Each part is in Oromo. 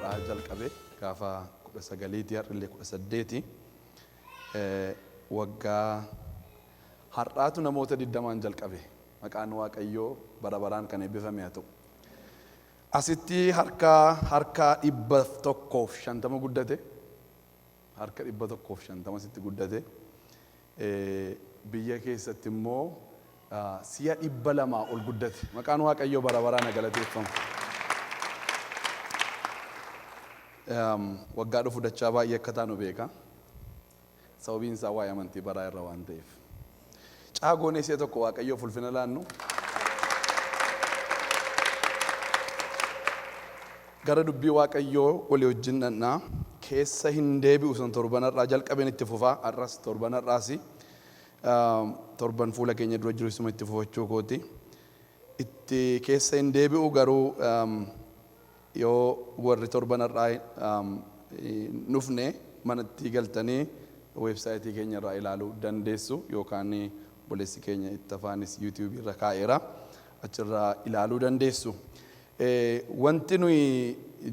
Har'aa jalqabe gaafa 19ti, har'illee 18ti. Waggaa har'aatu namoota 20n jalqabe. Maqaan Waaqayyoo bara baraan kan eebbifame haa ta'u. Asitti harka 150 guddate. Harka 150 sitti guddate. Biyya keessatti immoo si'a 200 ol guddate. Maqaan Waaqayyoo bara baraan haa galateeffamu. Waggaa dhufu dachaa baay'ee akka taanu beeka. Sababiin isaa waa'ee amantii baraa irra waan ta'eef. Caagoonee si'a tokko Waaqayyoof ulfina laannu. Gara dubbii Waaqayyoo walii wajjin dhannaa. Keessa hin deebi'u san torban har'aa jalqabeen itti fufaa. Har'as torban har'aasi. Torban fuula keenya dura jiru isuma itti fufachuu kooti. Itti keessa hin deebi'u, garuu yoo warri torban har'aa hin dhufne manatti galtanii weebsaayitii keenya irraa ilaaluu dandeessu, yookaan obboleessi keenya itti afaanis yuutiyuubii irra kaa'eera, achirraa ilaaluu dandeessu. Wanti nuyi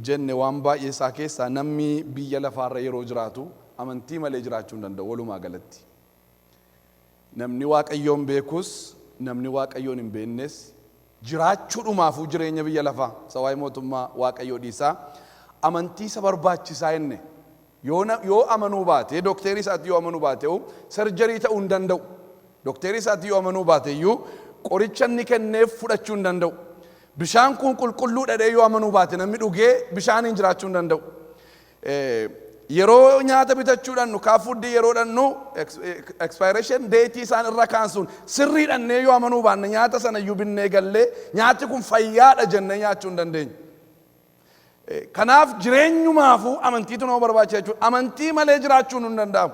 jenne waan baay'ee isaa keessaa, namni biyya lafaarra yeroo jiraatu amantii malee jiraachuu hin danda'u walumaa galatti. Namni Waaqayyoon beekus, namni Waaqayyoon hin beeknes, jiraachuudhumaafuu jireenya biyya lafaa isa waa'ee mootummaa Waaqayyoo dhiisaa amantii isa barbaachisaa jenne yoo amanuu baate, dookterii isaatti yoo amanuu baate surgery ta'uu hin danda'u. Dookterii isaatti yoo amanuu baate iyyuu qoricha inni kenneef fudhachuu hin danda'u. Bishaan kun qulqulluu dhadhee yoo amanuu baate, namni dhugee bishaaniin jiraachuu hin danda'u. Yeroo nyaata bitachuu dhannu, kaafuddii yeroo dhannu, expiration date isaan irra kaan sun sirrii dhannee yoo amanuu baanne, nyaata sana iyyuu binnee gallee nyaati kun fayyaadha jennee nyaachuu hin dandeenyu. Kanaaf jireenyumaafuu amantiitu nama barbaachisa jechuudha. Amantii malee jiraachuun hin danda'amu.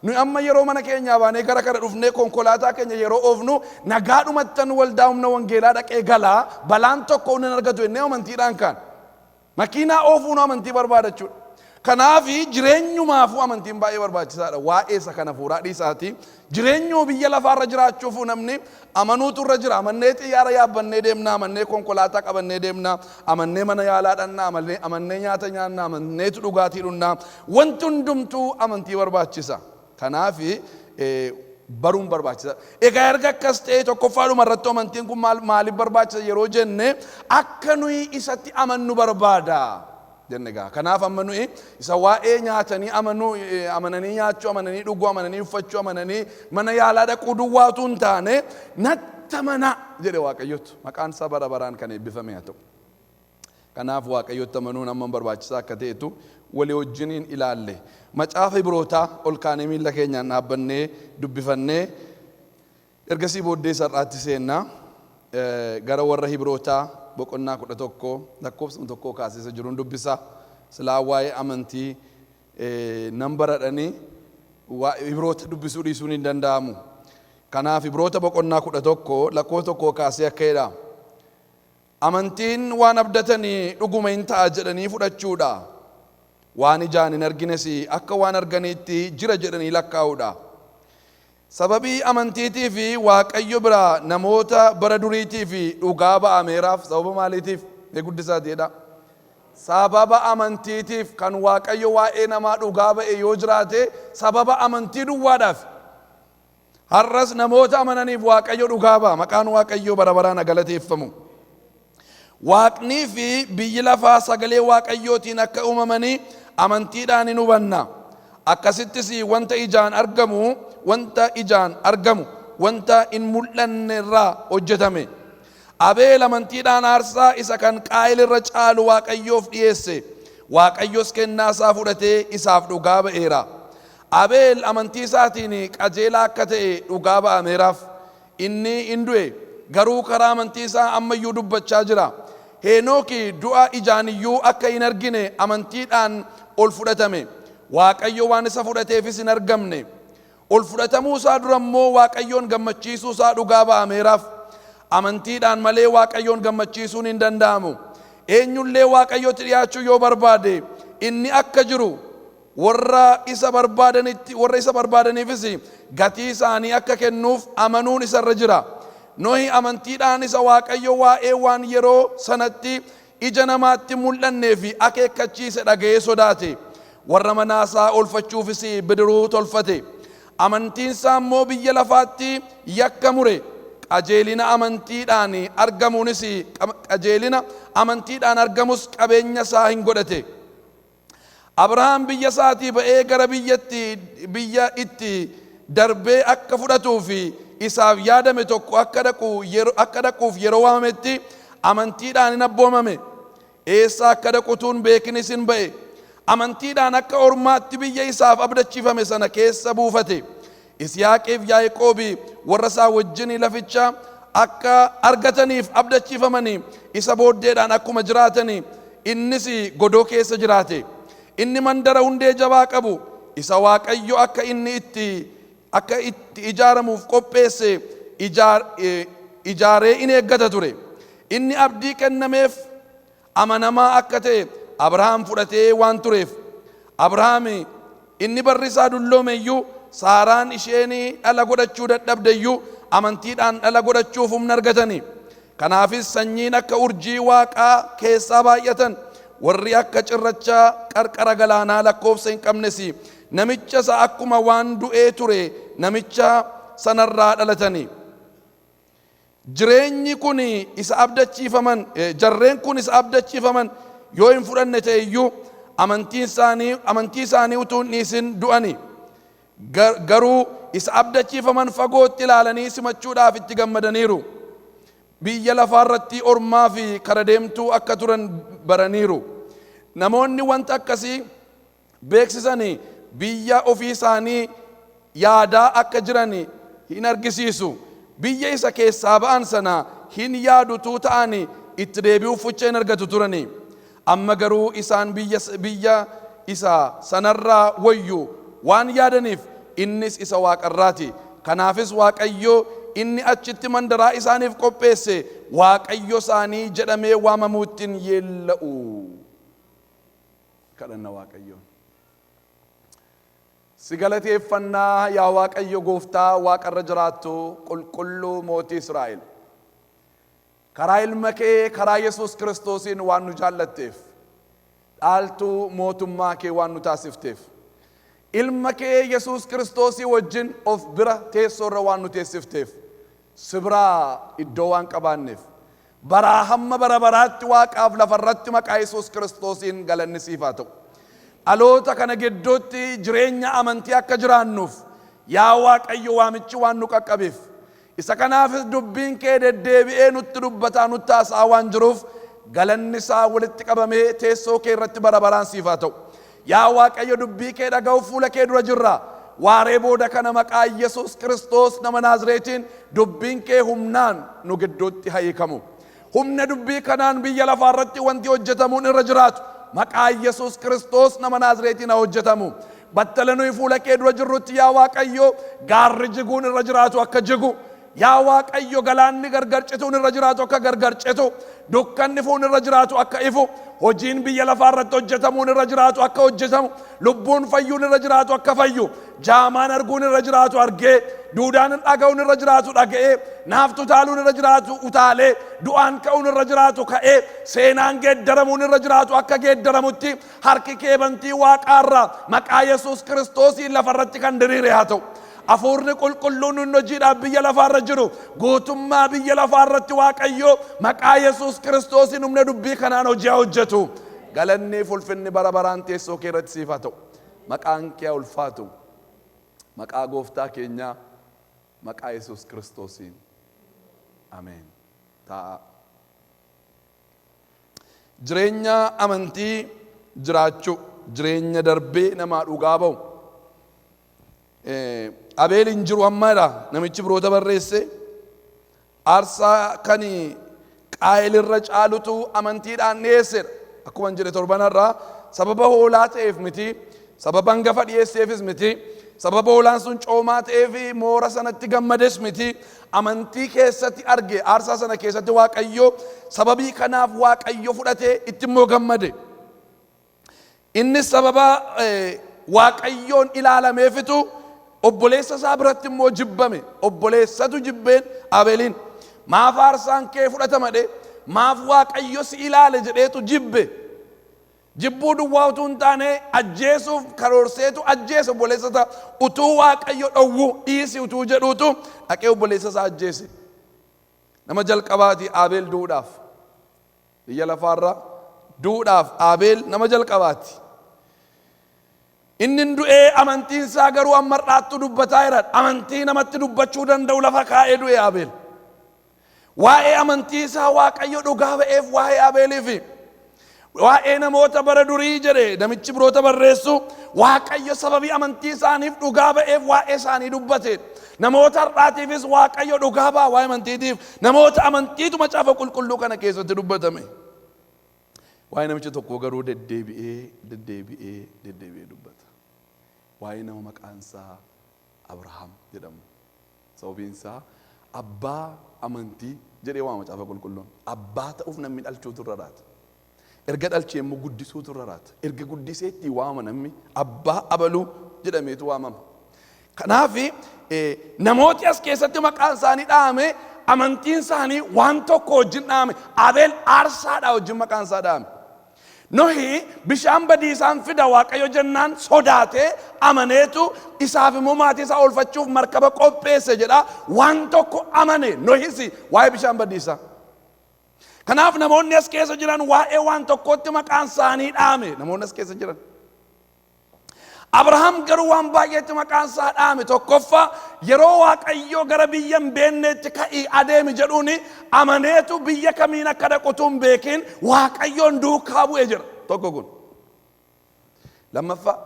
Nuyi amma yeroo mana keenyaa baanee gara kana dhufnee konkolaataa keenya yeroo oofnu, nagaadhumattan waldaa Humna Wangeelaa dhaqee galaa, balaan tokko hin argatu jennee amantiidhaan kaan. Makiinaa oofuun amantii barbaada jechuudha. Kanaaf jireenyumaafuu amantiin baay'ee barbaachisaadha. Waa'ee isa kana fuuraa dhiisaati. Jireenyuma biyya lafaarra jiraachuufuu namni amanuutu irra jira. Amannee xiyyaara yaabbannee deemna, amannee konkolaataa qabannee deemna, amannee mana yaalaa dhanna, amannee nyaata nyaanna, amanneetu dhugaatii dhunna. Wanti hundumtuu amantii barbaachisa. Kanaaf baruun barbaachisaadha. Egaa erga akkas ta'e, tokkoffaadhuma irratti amantiin kun maaliif barbaachisa yeroo jenne, akka nuyi isatti amannu barbaada jenne egaa. Kanaaf amma nuyi isa waa'ee nyaatanii amanuu, amananii nyaachuu, amananii dhuguu, amananii uffachuu, amananii mana yaalaa dhaquu duwwaa utuu hin taane, natti amanaa jedhe Waaqayyotu. Maqaan isaa bara baraan kan eebbifame haa ta'u. Kanaaf Waaqayyotti amanuun hammam barbaachisaa akka ta'etu walii wajjiniin ilaalle. Macaafa Ibrootaa ol kaanee miilla keenyaan dhaabbannee dubbifannee ergasii booddee sar'aatti seenna. Gara warra Hibrootaa boqonnaa 11 lakkoofsuma 1 kaasee isa jiruun dubbisa. Silaa waa'ee amantii nan baradhanii Ibroota dubbisuu dhiisuun hin danda'amu. Kanaaf Ibroota boqonnaa 11 lakkoofsa 1 kaasee akka jedha. Amantiin waan abdatanii dhuguma hin ta'a jedhanii fudhachuudha. Waan ijaan hin argines akka waan arganiitti jira jedhanii lakkaa'uudha. Sababii amantiitiif Waaqayyo biraa namoota bara duriitiif dhugaa ba'ameeraaf. Sababa maaliitiif? Mee guddisaati jedhaa. Sababa amantiitiif kan Waaqayyo waa'ee namaa dhugaa ba'e yoo jiraate, sababa amantii duwwaadhaaf. Har'as namoota amananiif Waaqayyo dhugaa ba'a. Maqaan Waaqayyoo bara baraan haa galateeffamu. Waaqnii fi biyyi lafaa sagalee Waaqayyootiin akka uumamanii amantiidhaan hin hubanna. Akkasittis wanta ijaan argamu wanta hin mul'anne irraa hojjetame. Abeel amantiidhaan aarsaa isa kan Qaayil irra caalu Waaqayyoof dhiyeesse. Waaqayyos kennaa isaa fudhatee isaaf dhugaa ba'eera. Abeel amantii isaatiin qajeelaa akka ta'e dhugaa ba'ameeraaf. Inni hin du'e, garuu karaa amantii isaa ammayyuu dubbachaa jira. Heenooki du'a ijaan iyyuu akka hin argine amantiidhaan ol fudhatame. Waaqayyo waan isa fudhateefis hin argamne. Ol fudhatamuu isaa dura immoo Waaqayyoon gammachiisuu isaa dhugaa ba'ameeraaf. Amantiidhaan malee Waaqayyoon gammachiisuun hin danda'amu. Eenyullee Waaqayyotti dhiyaachuu yoo barbaade, inni akka jiru, warra isa barbaadaniifis gatii isaanii akka kennuuf amanuun isarra jira. Nohi amantiidhaan isa Waaqayyo waa'ee waan yeroo sanatti ija namaatti mul'annee fi akeekkachiise dhaga'ee sodaate. Warra manaasaa oolfachuufis bidiruu tolfate. Amantiinsaa immoo biyya lafaatti yakka mure. Qajeelina amantiidhaan argamuunis qajeelina amantiidhaan argamus qabeenya isaa hin godhate. Abrahaam biyya isaatii ba'ee gara biyyatti biyya itti darbee akka fudhatuu fi isaaf yaadame tokko akka dhaqu akka dhaquuf yeroo waamametti amantiidhaan hin abboomame. Eessa akka dhaqu utuu hin beekinis hin ba'e. Amantiidhaan akka ormaatti biyya isaaf abdachiifame sana keessa buufate. Isiyaaqiif Yaaqoobi warra isaa wajjin laficha akka argataniif abdachiifamanii isa booddeedhaan akkuma jiraatanii innis godoo keessa jiraate. Inni mandara hundee jabaa qabu isa Waaqayyo akka inni itti akka itti ijaaramuuf qopheesse ijaaree in eeggata ture. Inni abdii kennameef amanamaa akka ta'e Abrahaam fudhatee waan tureef, Abrahaam inni barri isaa dulloome iyyuu, Saaraan isheen dhala godhachuu dadhabde iyyuu, amantiidhaan dhala godhachuuf humna argatanii. Kanaafis sanyiin akka urjii waaqaa keessaa baay'atan, warri akka cirracha qarqara galaanaa lakkoofsa hin qabnes namicha isa akkuma waan du'ee ture namicha sanarraa dhalatanii. Jireenyi kun isa abdachiifaman, jarreen kun isa abdachiifaman yoo hin fudhanne ta'e iyyuu, amantiin isaanii amantii isaanii utuu hin dhiisin du'ani. Garuu isa abdachiifaman fagootti ilaalanii simachuudhaaf itti gammadaniiru. Biyya lafaarratti ormaa fi kara deemtuu akka turan baraniiru. Namoonni wanta akkasii beeksisanii biyya ofii isaanii yaadaa akka jiran hin argisiisu. Biyya isa keessaa ba'an sana hin yaadutuu ta'anii itti deebi'uuf fucha hin argatu turanii. Amma garuu isaan biyya isa sanarraa wayyu waan yaadaniif, innis isa waaqarraati. Kanaafis Waaqayyo inni achitti mandaraa isaaniif qopheesse Waaqayyo isaanii jedhamee waamamuuttiin yeella'u. Kadhanna Waaqayyoon. Si galateeffannaa, yaa Waaqayyo gooftaa waaqarra jiraattu, qulqulluu mootii Israa'el. Karaa ilma kee, karaa Yesuus Kiristoosiin waan nu jaallatteef, dhaaltuu mootummaa kee waan nu taasifteef, ilma kee Yesuus Kiristoosii wajjin of bira teessoo irra waan nu teessifteef, si biraa iddoo waan qabaanneef, baraa hamma bara baraatti waaqaaf lafarratti maqaa Yesuus Kiristoosiin galanni siif haa ta'u. Dhaloota kana gidduutti jireenya amantii akka jiraannuuf, yaa Waaqayyo, waamichi waan nu qaqqabeef, isa kanaafis dubbiin kee deddeebi'ee nutti dubbataa nutti haasa'aa waan jiruuf, galanni isaa walitti qabamee teessoo kee irratti bara baraan siif haa ta'u. Yaa Waaqayyo, dubbii kee dhaga'uuf fuula kee dura jirra. Waaree booda kana maqaa Yesuus Kiristoos nama Naazreetiin dubbiin kee humnaan nu gidduutti haa hiikamu. Humna dubbii kanaan biyya lafaa irratti wanti hojjetamuun irra jiraatu maqaa Yesuus Kiristoos nama Naazreetiin haa hojjetamu. Battala nuyi fuula kee dura jirrutti, yaa Waaqayyo, gaarri jiguun irra jiraatu akka jigu, yaa Waaqayyo, galaanni gargar cituun irra jiraatu akka gargar citu, dukkanni ifuun irra jiraatu akka ifu, hojiin biyya lafaa irratti hojjetamuun irra jiraatu akka hojjetamu, lubbuun fayyuun irra jiraatu akka fayyu, jaamaan arguun irra jiraatu argee, duudaan dhaga'uun irra jiraatu dhaga'ee, naaftu utaaluun irra jiraatu utaalee, du'aan ka'uun irra jiraatu ka'ee, seenaan geeddaramuun irra jiraatu akka geeddaramutti, harki kee bantii waaqaarraa maqaa Yesuus Kiristoosiin lafarratti kan diriire haa ta'u. Hafuurri qulqulluun inni hojiidhaaf biyya lafaarra jiru guutummaa biyya lafaarratti, Waaqayyo, maqaa Yesuus Kiristoosiin humna dubbii kanaan hojii haa hojjetu. Galanni ulfinni bara baraan teessoo kee irratti siif haa ta'u. Maqaan kee haa ulfaatu. Maqaa gooftaa keenyaa, maqaa Yesuus Kiristoosiin. Ameen. Taa'aa. Jireenya amantii jiraachuu, jireenya darbee namaa dhugaa ba'u. Abeel hin jiru ammaadha namichi biroota barreesse. Aarsaa kan Qaayil irra caalutu amantiidhaan dhiyeessedha. Akkuma jedhe torbanarraa, sababa hoolaa ta'eef miti, sababa hangafa dhiyeesseefis miti, sababa hoolaan sun coomaa ta'eef moora sanatti gammades miti. Amantii keessatti arge aarsaa sana keessatti Waaqayyo, sababii kanaaf Waaqayyo fudhatee itti immoo gammade. Innis sababa Waaqayyoon ilaalameefitu obboleessa isaa biratti immoo jibbame. Obboleessatu jibbeen Abeeliin. Maaf aarsaan kee fudhatama dhe? Maaf Waaqayyo si ilaale jedheetu jibbe. Jibbuu duwwaa utuu hin taane, ajjeesuuf karoorseetu ajjeese obboleessa isaa. Utuu Waaqayyo dhowwu, dhiisi utuu jedhuutu dhaqee obboleessa isaa ajjeese. Nama jalqabaati Abeel du'uudhaaf. Biyya lafaarra du'uudhaaf Abeel nama jalqabaati. Inni du'ee, amantiin isaa garuu amma har'aattuu dubbataa jira. Amantii namatti dubbachuu danda'u lafa kaa'ee du'e Abeel. Waa'ee amantii isaa Waaqayyo dhugaa ba'eef waa'ee Abeeliifi. Waa'ee namoota bara durii jedhe namichi biroota barreessu, Waaqayyo sababii amantii isaaniif dhugaa ba'eef waa'ee isaanii dubbate. Namoota har'aatiifis Waaqayyo dhugaa ba'a waa'ee amantiitiif. Namoota amantiitu Macaafa Qulqulluu kana keessatti dubbatame. Waa'ee namicha tokkoo garuu deddeebi'ee deddeebi'ee deddeebi'ee dubbata. Waa'ee nama maqaan isaa Abrahaam jedhamu. Sababiin isaa abbaa amantii jedhee waama Macaafa Qulqulluun. Abbaa ta'uuf namni dhalchuutu irra raata. Erga dhalchee immoo guddisuutu irra raata. Erga guddisee itti waama, namni abbaa abaluu jedhameetu waamama. Kanaaf namooti as keessatti maqaan isaanii dhahame, amantiin isaanii waan tokko wajjin dhahame. Abeel aarsaadhaa wajjin maqaan isaa dhahame. Nohi bishaan badiisaan fida Waaqayyo jennaan sodaatee amaneetu isaaf immoo maatii isaa oolfachuuf markaba qopheesse jedha. Waan tokko amane Nohis waa'ee bishaan badiisaa. Kanaaf namoonni as keessa jiran waa'ee waan tokkootti maqaan isaanii dhahame, namoonni as keessa jiran. Abrahaam garuu waan baay'eetti maqaan isaa dhahame. Tokkoffaa, yeroo Waaqayyo gara biyya hin beekneetti ka'ii adeemi jedhuuni amaneetu biyya kamiin akka dhaqutu hin beekin Waaqayyoon duukaa bu'e jira. Tokko kun. Lammaffaa,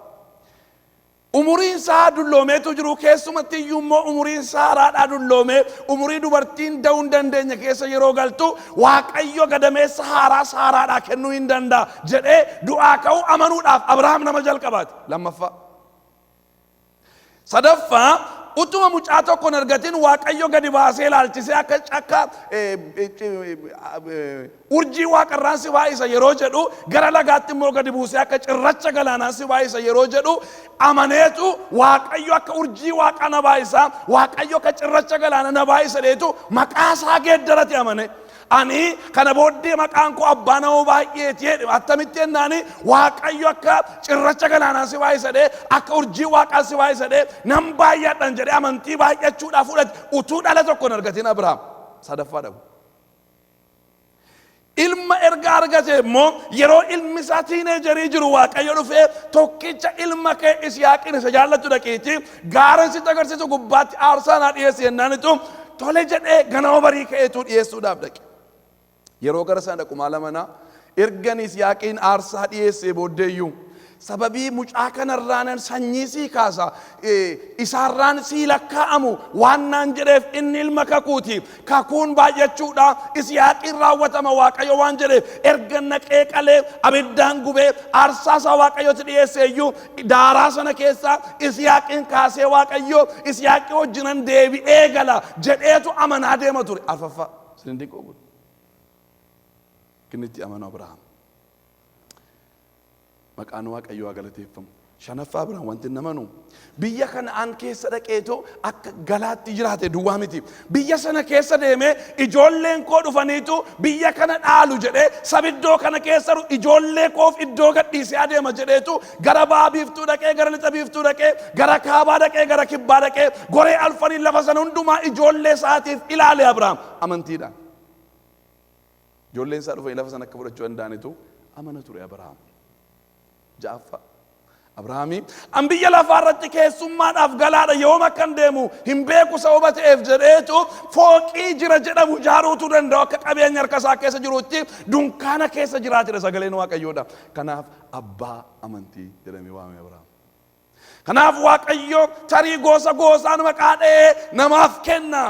umuriin isaa dulloomeetu jiru, keessumatti iyyuu immoo umuriin Saaraadhaa dulloomee umurii dubartiin da'uu hin dandeenye keessa yeroo galtu, Waaqayyo gadameessa haaraa Saaraadhaa kennuu hin danda'a jedhee du'aa ka'uu amanuudhaaf Abrahaam nama jalqabaati. Lammaffaa. Sadaffaa, utuma mucaa tokko hin argatin Waaqayyo gadi baasee ilaalchisee akka urjii waaqarraan si baay'isa yeroo jedhu, gara lagaatti immoo gadi buusee akka cirracha galaanaan si baay'isa yeroo jedhu amaneetu, Waaqayyo akka urjii waaqaa na baay'isa, Waaqayyo akka cirracha galaana na baay'isa dheetu maqaa isaa geeddarate amane. Ani kana booddee maqaan koo abbaa nama baay'eeti jedhe. Attamitti jennaani, Waaqayyo akka cirracha galaanaan si baay'isa jedhee, akka urjii waaqaan si baay'isa jedhee, nan baay'adhan jedhee amantii baay'achuudhaaf fudhate utuu dhala tokko hin argatin Abrahaam. Sadaffaa dhabu. Ilma erga argate immoo, yeroo ilmi isaa teenagerii jiru, Waaqayyo dhufee, "Tokkicha ilma kee Isiyaaqiin isa jaallattu dhaqiitii gaara sitti agarsiisu gubbaatti aarsaa naa dhiyeessi" jennaanitu tole jedhee ganama barii ka'eetu dhiyeessuudhaaf dhaqe. Yeroo gara sana dhaqu maal amanaa? Ergan Isiyaaqiin aarsaa dhiyeessee booddeeyyuu sababii mucaa kanarraanan sanyii sii kaasa, isaarraan sii lakkaa'amu waan naan jedheef, inni ilma kakuuti, kakuun baay'achuudha Isiyaaqiin raawwatama Waaqayyo waan jedheef, erga naqee qalee abiddaan gubee aarsaa isaa Waaqayyotti dhiyeesse iyyuu, daaraa sana keessaa Isiyaaqiin kaasee Waaqayyo Isiyaaqii wajjinan deebi'ee gala jedheetu amanaa deema ture. Arfaffaa, isin dinqoo kun kinnitti amanu Abrahaam. Maqaan Waaqayyoo haa galateeffamu. Shanaffaa, Abrahaam wanti inni amanu biyya Kana'aan keessa dhaqeetoo akka galaatti jiraate duwwaa miti. Biyya sana keessa deemee ijoolleen koo dhufaniitu biyya kana dhaalu jedhee, sabiddoo kana keessa jiru ijoollee koof iddoo gadhiisee adeema jedheetu gara ba'a biiftuu dhaqee, gara lixa biiftuu dhaqee, gara kaabaa dhaqee, gara kibbaa dhaqee, goree alfanii lafa sana hundumaa ijoollee isaatiif ilaale Abrahaam amantiidhaan. Ijoolleen isaa dhufanii lafa sana akka fudhachuu danda'anitu amana ture Abrahaam. Ja'affaa. Abrahaamii an biyya lafaa irratti keessummaadhaaf galaadha, yoom akkan deemu hin beeku sababa ta'eef jedheetu fooqii jira jedhamu ijaaruutu danda'u, akka qabeenya harka isaa keessa jirutti dunkaana keessa jiraatedha sagaleen Waaqayyoodha. Kanaaf abbaa amantii jedhamee waamame Abrahaam. Kanaaf Waaqayyo tarii gosa gosaan maqaa dha'ee namaaf kenna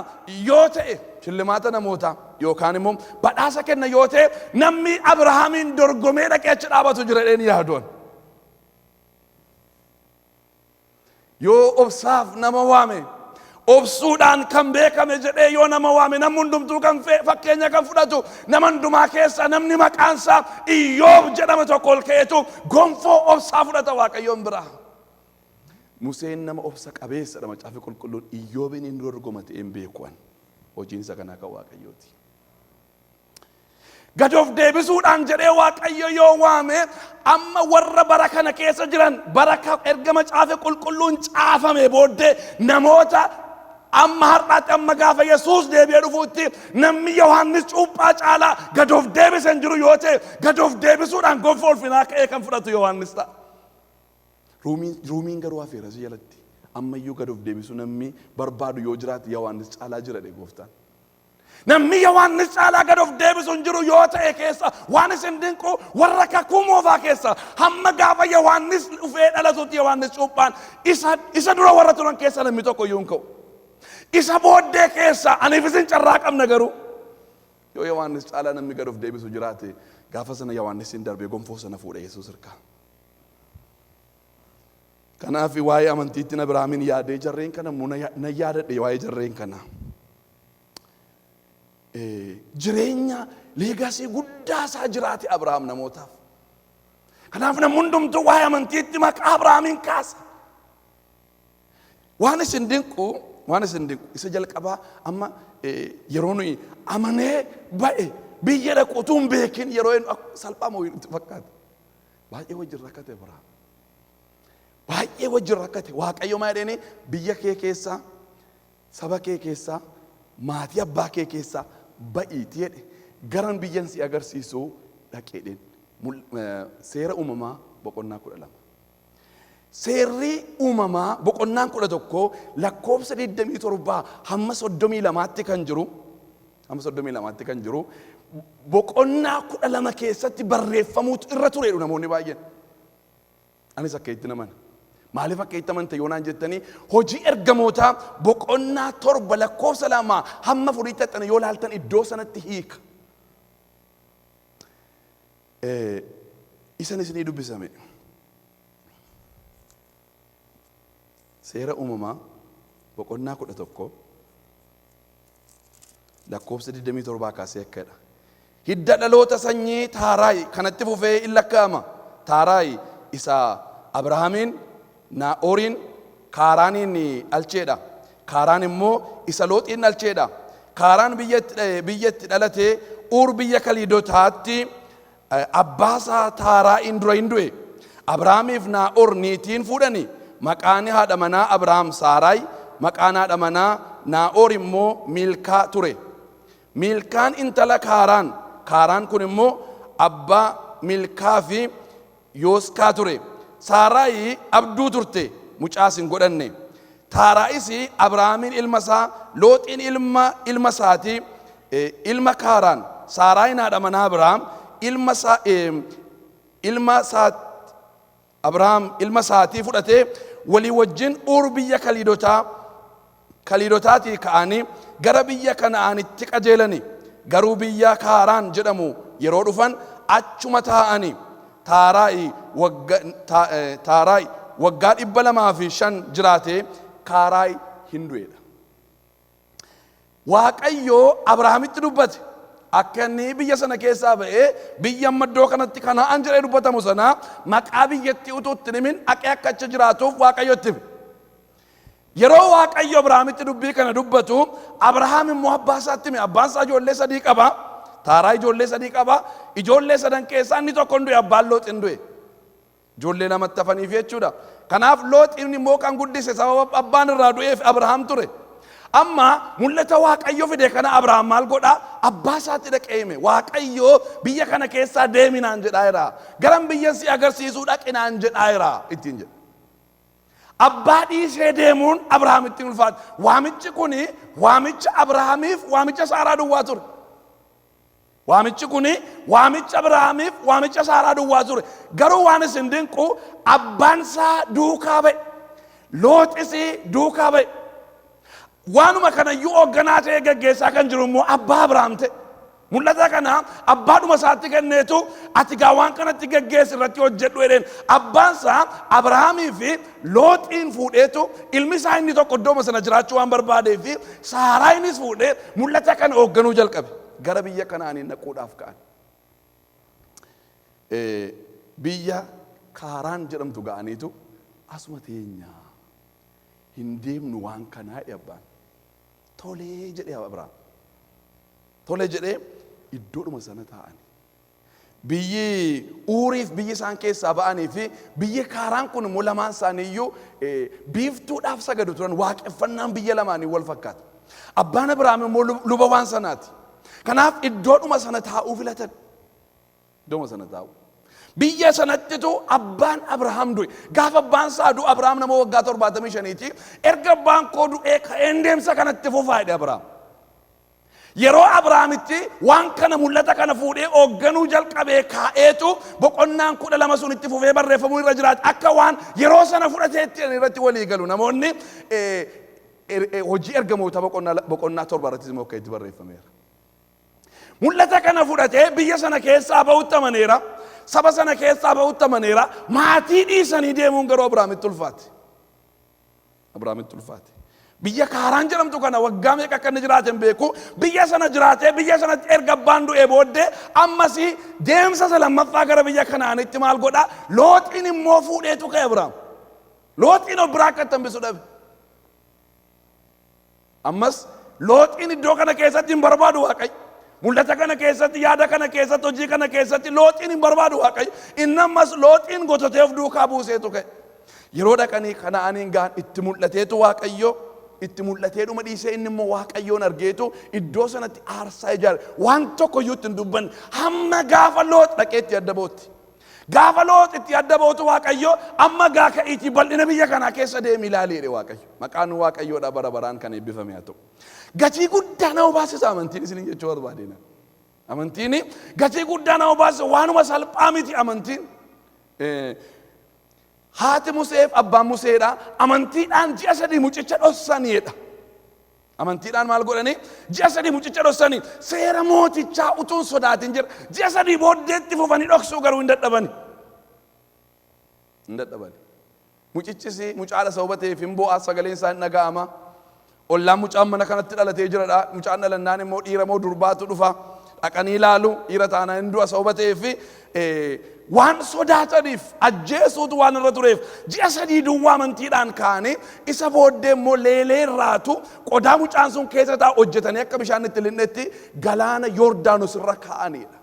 yoo ta'e, shillimaata namootaa yookaan immoo badhaasa kenna yoo ta'e, namni Abrahaamiin dorgomee dhaqee achi dhaabatu jira jedheen yaaduun. Yoo obsaaf nama waame, obsuudhaan kan beekame jedhee yoo nama waame, namni hundumtuu kan fakkeenya kan fudhatu, nama hundumaa keessa namni maqaan isaa Iyyoob jedhama tokko ol ka'eetu gonfoo obsaa fudhata Waaqayyoon biraa. Museen nama obsa qabeessadha Macaafi Qulqulluun. Iyyoobiin inni dorgoma ta'een beekuan hojiin isa kanaa kan Waaqayyooti. Gad of deebisuudhaan jedhee Waaqayyo yoo waame, amma warra bara kana keessa jiran, bara erga Macaafa Qulqulluun caafame booddee, namoota amma har'aatti, amma gaafa Yesuus deebi'ee dhufuutti namni Yohaannis Cuuphaa caalaa gad of deebise hin jiru yoo ta'e, gad of deebisuudhaan gonfoo ulfinaa ka'ee kan fudhatu Yohaannis ta'a. Roomiin garuu hafeera si jalatti. Ammayyuu gad of deebisu namni barbaadu yoo jiraate, Yohaannis caalaa jira dhe gooftaan. Namni Yohaannis caalaa gad of deebisu hin jiru yoo ta'e keessa, waan isin dinqu, warra Kakuu Moofaa keessa hamma gaafa Yohaannis dhufee dhalatutti, Yohaannis Cuuphaan isa dura warra turan keessa namni tokko iyyuu hin ka'u. Isa booddee keessa aniif isin carraa qabna. Garuu yoo Yohaannis caalaa namni gad of deebisu jiraate, gaafa sana Yohaannis hin darbee gonfoo sana fuudha Yesuus hirkaa. Kanaaf waa'ee amantiitti Abrahaamin yaadee jarreen kana immoo na yaadadhe waa'ee jarreen kana. Jireenya legacy guddaa isaa jiraate Abrahaam namootaaf. Kanaaf namni hundumtuu waa'ee amantiitti maqaa Abrahaamiin kaasa. Waan isin dinqu isa jalqabaa, amma yeroo nuyi amanee ba'e biyya dhaqu utuu hin beekin, yeroo inni salphaa moo itti fakkaata. Baay'ee wajjin rakkate Abrahaam. Baay'ee wajjin rakkate. Waaqayyo maa jedheeni? Biyya kee keessaa, saba kee keessaa, maatii abbaa kee keessaa ba'iiti jedhe, garan biyyan si agarsiisu dhaqeedheen. Seera Uumamaa boqonnaa 12. Seerri Uumamaa boqonnaan 11 lakkoofsa 27 hamma 32tti kan jiru, hamma 32tti kan jiru, boqonnaa 12 keessatti barreeffamuutu irra turedhu namoonni baay'een. Anis akka itti namana. Maaliif akka itti amante yoonaan jettanii, Hojii Ergamootaa boqonnaa 7 lakkoofsa 2 hamma 4tti haxxana yoo laaltan, iddoo sanatti hiika. Isan isinii dubbisame. Seera Uumamaa boqonnaa 11 lakkoofsa 27 kaasee akkadha. Hidda dhaloota sanyii Taaraayi kanatti fufee in lakkaa'ama. Taaraayi isa Abrahaamiin, Naa'ooriin, Kaaraaniin dhalcheedha. Kaaraan immoo isa Looxiin dhalcheedha. Kaaraan biyya itti dhalatee Uur biyya Kaliidotaatti abbaasaa Taaraa'iin dura hin du'e. Abrahaamiif Naa'or niitiin fuudhani. Maqaan haadha manaa Abrahaam Saaraay, maqaan haadha manaa Naa'or immoo Miilkaa ture. Miilkaan intala Kaaraan. Kaaraan kun immoo abbaa Milkaa fi Yooskaa ture. Saaraayi abduu turte, mucaas hin godhanne. Taaraa'is Abrahaamiin ilma isaa Looxiin, ilma ilma isaatii, ilma Kaaraan, Saaraayin haadha manaa Abrahaam ilma isaa ilma isaa Abrahaam ilma isaatii fudhatee walii wajjin Uur biyya Kaliidotaatii ka'anii gara biyya Kana'aanitti qajeelani. Garuu biyya Kaaraan jedhamu yeroo dhufan achuma taa'ani. Taaraayi waggaa 205 jiraatee Kaaraayi hin du'edha. Waaqayyo Abrahaamitti dubbate. Akka inni biyya sana keessaa ba'ee biyya amma iddoo kanatti Kana'aan jedhee dubbatamu sana, maqaa biyyattii utuu itti himin, dhaqee akka achi jiraatuuf Waaqayyo itti hime. Yeroo Waaqayyo Abrahaamitti dubbii kana dubbatu, Abrahaam immoo abbaa isaatti hime. Abbaan isaa ijoollee sadii qaba. Taaraa ijoollee sadii qaba. Ijoollee sadan keessaa inni tokko hin du'e, abbaan Loox hin du'e. Ijoollee lamatti hafaniif jechuudha. Kanaaf Looxiin immoo kan guddise, sababa abbaan irraa du'eef, Abrahaam ture. Amma mul'ata Waaqayyo fide kana Abrahaam maal godhaa? Abbaa isaatti dhaqee hime. Waaqayyo biyya kana keessaa deeminaan jedhaa jira. Garan biyya si agarsiisuu dhaqinaan jedhaa jira ittiin jedhe. Abbaa dhiisee deemuun Abrahaamitti ulfaate. Waamichi kuni waamicha Abrahaamiif waamicha Saaraa duwwaa ture. Waamichi kuni waamicha Abrahaamiif waamicha Saaraa duwwaa ture. Garuu waan isin dinqu, abbaan isaa duukaa ba'e. Looxis duukaa ba'e. Waanuma kanayyuu hoogganaa ta'ee gaggeessaa kan jiru immoo abbaa Abrahaam ta'e. Mul'ata kana abbaadhuma isaatti kenneetu, ati gaa waan kanatti gaggeessi, irratti hojjedhu jedheen. Abbaan isaa Abrahaamii fi Looxiin fuudheetu, ilmi isaa inni tokko iddooma sana jiraachuu waan barbaadee fi Saaraayinis fuudhee mul'ata kana hoogganuu jalqabe. Gara biyya Kanaanii naquudhaaf ka'an. Biyya Kaaraan jedhamtu ga'aniitu, asuma teenyaa, hin deemnu waan kanaa jedhe abbaan. Tolee jedhee Abrahaam. Tole jedhee iddoodhuma sana taa'ani. Biyyi Uuriif biyyi isaan keessaa ba'anii fi biyyi Kaaraan kun immoo lamaan isaanii iyyuu biiftuudhaaf sagadu turan waaqeffannaan biyya lamaanii wal fakkaata. Abbaan Abrahaam immoo luba waan sanaati. Kanaaf iddoodhuma sana taa'uu filatan. Iddooma sana taa'u. Biyya sanattitu abbaan Abrahaam du'e. Gaafa abbaan isaa du'u Abrahaam nama waggaa 75ti. Erga abbaan koo du'ee ka'een deemsa kanatti fufaa jedhe Abrahaam. Yeroo Abrahaamitti waan kana mul'ata kana fuudhee hoogganuu jalqabee kaa'eetu boqonnaan 12 sun itti fufee barreeffamuu irra jiraata. Akka waan yeroo sana fudhateetti irratti walii galu. Namoonni hojii ergamoota boqonnaa 7 irrattis immoo akka itti barreeffameera. Mul'ata kana fudhatee biyya sana keessaa ba'utti amaneera. Saba sana keessaa ba'utti amaneera. Maatii dhiisanii deemuun garuu Abrahaamitti ulfaate. Abrahaamitti ulfaate. Biyya Kaaraan jedhamtu kana waggaa meeqa akka inni jiraate hin beeku. Biyya sana jiraatee biyya sanatti erga abbaan du'ee booddee ammas deemsa isa lammaffaa gara biyya Kanaanitti maal godha? Looxiin immoo fuudheetu ka'e Abrahaam. Looxiin of biraa akka itti hambisu dhabe. Ammas Looxiin iddoo kana keessatti hin barbaadu Waaqayyo. Mul'ata kana keessatti, yaada kana keessatti, hojii kana keessatti Looxiin hin barbaadu Waaqayyo. Inni ammas Looxiin gototee of duukaa buuseetu ka'e. Yeroo dhaqanii Kana'aaniin ga'an itti mul'ateetu Waaqayyo itti mul'atee dhuma dhiisee inni immoo Waaqayyoon argeetu iddoo sanatti aarsaa ijaare. Waan tokko iyyuu itti hin dubbanne. Hamma gaafa Loox dhaqee itti adda ba'utti. Gaafa Loox itti adda ba'utu Waaqayyo amma gaa ka'iitii bal'ina biyya kanaa keessa deemi ilaali jedhe Waaqayyo. Maqaan Waaqayyoodha bara baraan kan eebbifame haa ta'u. Gatii guddaa nama baasisa amantiin isiniin jechuu barbaadeen. Amantiin gatii guddaa nama baasisa waanuma salphaa miti amantiin. Haati Museef abbaan Museedha amantiidhaan ji'a 3 mucicha dhossaniidha. Amantiidhaan maal godhanii? Ji'a 3 mucicha dhossanii seera mootichaa utuu hin sodaatin jira. Ji'a 3 booddeetti fufanii dhoksuu garuu hin dadhabani. Hin dadhabani. Mucichis mucaadha sababa ta'eef hin boo'a sagaleen isaa hin dhaga'ama. Ollaan mucaan mana kanatti dhalatee jiradha. Mucaan dhalannaan immoo dhiira moo durbaatu dhufa. Dhaqanii ilaalu dhiira taanaan hin du'a sababa ta'eef waan sodaataniif ajjeesuutu waan irra tureef ji'a 3 duwwaa amantiidhaan ka'anii isa booddee immoo leelee irraatu qodaa mucaan sun keessa taa'u hojjetanii akka bishaan itti linnetti galaana Yoordaanos irra kaa'aniidha.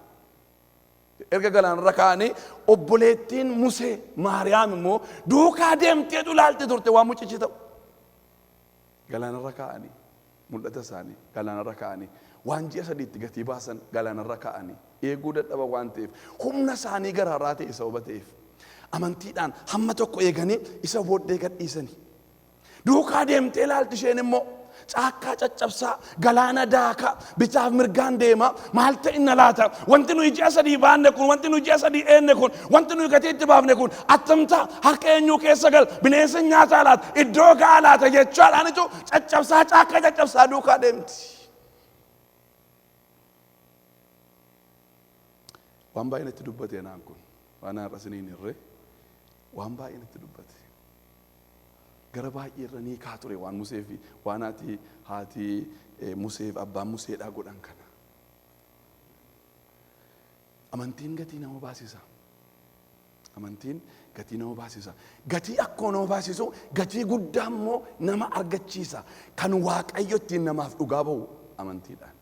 Erga galaana irra kaa'anii obboleettiin Musee Maariyaam immoo duukaa deemteetu ilaalti turte waan mucichi ta'u. Galaana irra kaa'anii mul'ata isaanii galaanarra kaa'anii, waan ji'a 3 itti gatii baasan galaanarra kaa'anii, eeguu dadhaban waan ta'eef, humna isaanii gararraa ta'e sababa ta'eef, amantiidhaan hamma tokko eeganii isa booddee gadhiisanii. Duukaa deemtee ilaalti isheen immoo caakkaa caccabsaa, galaana daakaa, bitaaf mirgaan deema, maal ta'inna laata? Wanti nuyi ji'a 3 baanne kun, wanti nuyi ji'a 3 eenne kun, wanti nuyi gatii itti baafne kun, attam ta'a? Harka eenyuu keessa gala? Bineensi nyaataa laata? Iddoo ga'a laata? Jechaadhaanitu caccabsaa caakkaa caccabsaa duukaa deemti. Waan baay'ee natti dubbate anaan kun waan har'a isiniin hirre waan baay'ee natti dubbate. Gara baay'ee irra ni kaa ture waan Musee fi waan haati haati Musee fi abbaan Museedhaa godhan kana. Amantiin gatii nama baasisa. Amantiin gatii nama baasisa. Gatii akkuma nama baasisu gatii guddaa immoo nama argachiisa. Kan Waaqayyo ittiin namaaf dhugaa ba'u amantiidhaan.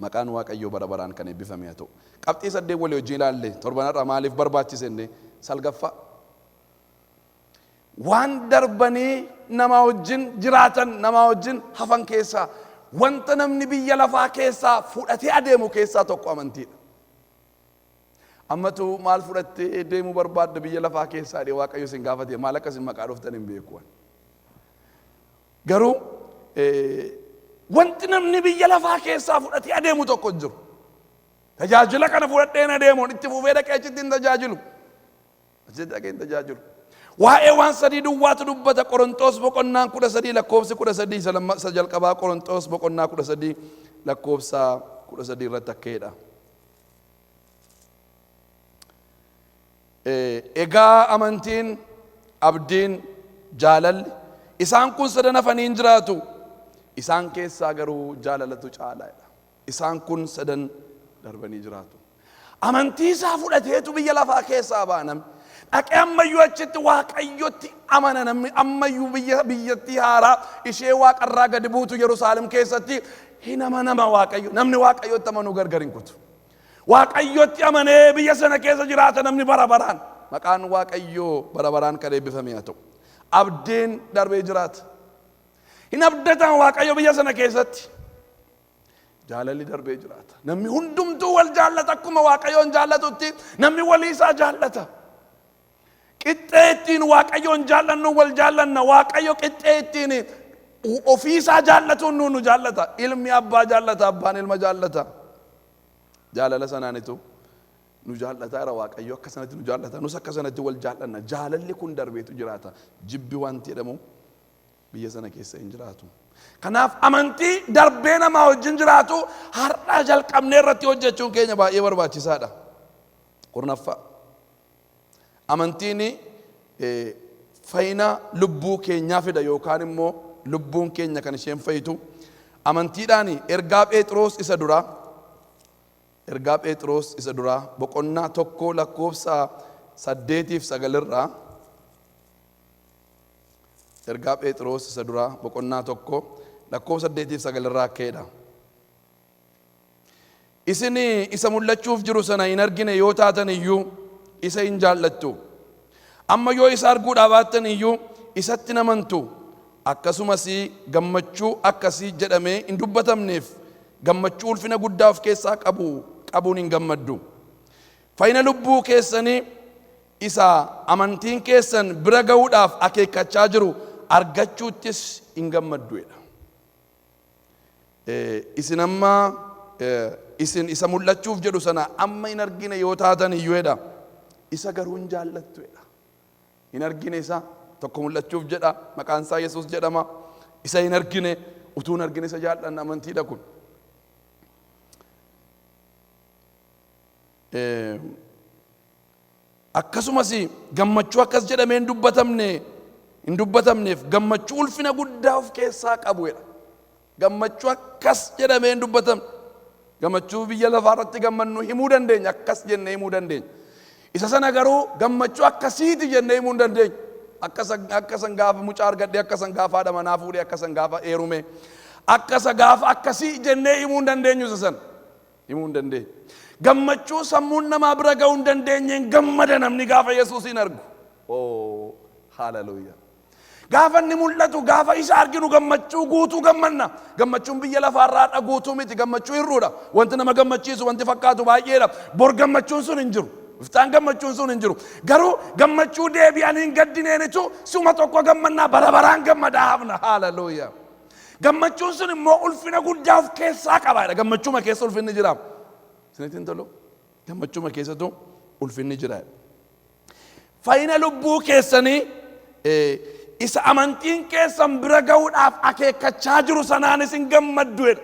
Maqaan Waaqayyoo bara baraan kan eebbifame haa ta'u. Qabxii 8 walii wajjin ilaalle torban har'a maaliif barbaachise jennee salgaffaa. Waan darbanii namaa wajjin jiraatan namaa wajjin hafan keessaa wanta namni biyya lafaa keessaa fudhatee adeemu keessaa tokko amantiidha. Ammatu maal fudhattee deemuu barbaadda biyya lafaa keessaa jedhee Waaqayyo isin gaafate maal akka isin maqaa dhoftan hin beeku. Garuu wanti namni biyya lafaa keessaa fudhatee adeemu tokko hin jiru. Tajaajila kana fudhadheen adeemu itti fufee dhaqee achitti hin tajaajilu. Achitti dhaqee hin tajaajilu. Waa'ee waan sadii duwwaatu dubbata Qoronxoos boqonnaan 13 lakkoofsi 13 isa lamma isa jalqabaa Qoronxoos boqonnaa 13 lakkoofsa 13 irratti akka jedha. Egaa amantiin, abdiin, jaalalli isaan kun sadan hafanii hin jiraatu. Isaan keessaa garuu jaalalatu caala jedha. Isaan kun sadan darbanii jiraatu. Amantii isaa fudhateetu biyya lafaa keessaa ba'a namni. Dhaqee ammayyuu achitti Waaqayyotti amana namni ammayyuu biyya biyyattii haaraa ishee waaqarraa gadi buutu Yerusaalem keessatti hin amanama Waaqayyo. Namni Waaqayyotti amanuu gargar hin kutu. Waaqayyotti amanee biyya sana keessa jiraata namni bara baraan. Maqaan Waaqayyoo bara baraan kan eebbifame haa ta'u. Abdiin darbee jiraata. Hin abdatan Waaqayyo biyya sana keessatti. Jaalalli darbee jiraata. Namni hundumtuu wal jaallata, akkuma Waaqayyoon jaallatutti namni walii isaa jaallata. Qixxee ittiin Waaqayyoon jaallannu wal jaallanna. Waaqayyo qixxee ittiin ofii isaa jaallatuun nu jaallata. Ilmi abbaa jaallata, abbaan ilma jaallata. Jaalala sanaanitu nu jaallata jira Waaqayyo, akka sanatti nu jaallata. Nus akka sanatti wal jaallanna. Jaalalli kun darbeetu jiraata. Jibbi wanti jedhamu biyya sana keessa hin jiraatu. Kanaaf amantii darbee namaa wajjin jiraatu har'aa jalqabnee irratti hojjechuun keenya baay'ee barbaachisaadha. 10ffaa. Amantiin fayyina lubbuu keenyaa fida, yookaan immoo lubbuun keenya kan isheen fayyitu amantiidhaan. Ergaa Phexros isa duraa boqonnaa 1 lakkoofsa 8f 9rraa, Ergaa Phexros isa duraa boqonnaa 1 lakkoofsa 8f 9rraa akkeedha. Isin isa mul'achuuf jiru sana hin argine yoo taatan iyyuu isa hin jaallattu. Amma yoo isa arguudhaa baattan iyyuu isatti namantu. Akkasumas gammachuu akkasii jedhamee hin dubbatamneef gammachuu ulfina guddaa of keessaa qabu qabuun hin gammaddu. Fayyina lubbuu keessanii isa amantiin keessan bira ga'uudhaaf akeekkachaa jiru argachuuttis hin gammadduedha. Isin amma isin isa mul'achuuf jedhu sana amma hin argine yoo taatan iyyuedha. Isa garuu hin jaallattuedha. Hin argine isa tokko mul'achuuf jedha, maqaan isaa Yesuus jedhama. Isa hin argine, utuu hin argine isa jaallanna, amantiidha kun. Akkasumas gammachuu akkas jedhamee hin dubbatamneef gammachuu ulfina guddaa of keessaa qabuedha. Gammachuu akkas jedhamee hin dubbatamne. Gammachuu biyya lafaa irratti gammannu himuu dandeenya, akkas jennee himuu dandeenya. Isa sana garuu gammachuu akkasiiti jennee himuu hin dandeenyu. Akkasan gaafa mucaa argadhee, akkasan gaafa haadha manaa fuudhee, akkasan gaafa heerume, akkasa gaafa akkasii jennee himuu hin dandeenyu isa sana. Himuu hin dandeenyu. Gammachuu sammuun namaa bira ga'uu hin dandeenyeen gammada namni gaafa Yesuusiin argu. Oh, hallelujah. Gaafa inni mul'atu, gaafa isa arginu gammachuu guutuu gammanna. Gammachuun biyya lafaarraa har'a guutuu miti, gammachuu hir'uudha. Wanti nama gammachiisu, wanti fakkaatu baay'eedha. Bor gammachuun sun hin jiru. Iftaan gammachuun sun hin jiru. Garuu gammachuu deebi'anii hin gaddineenitu suma tokko gammannaa, bara baraan gammadaa hafna. Hallelujah. Gammachuun sun immoo ulfina guddaa of keessaa qaba. Gammachuma keessa ulfinni jira. Isinitti hin tolu? Gammachuma keessatu ulfinni jira. Fayyina lubbuu keessanii isa amantiin keessan bira ga'uudhaaf akeekkachaa jiru sanaan isin gammadduedha.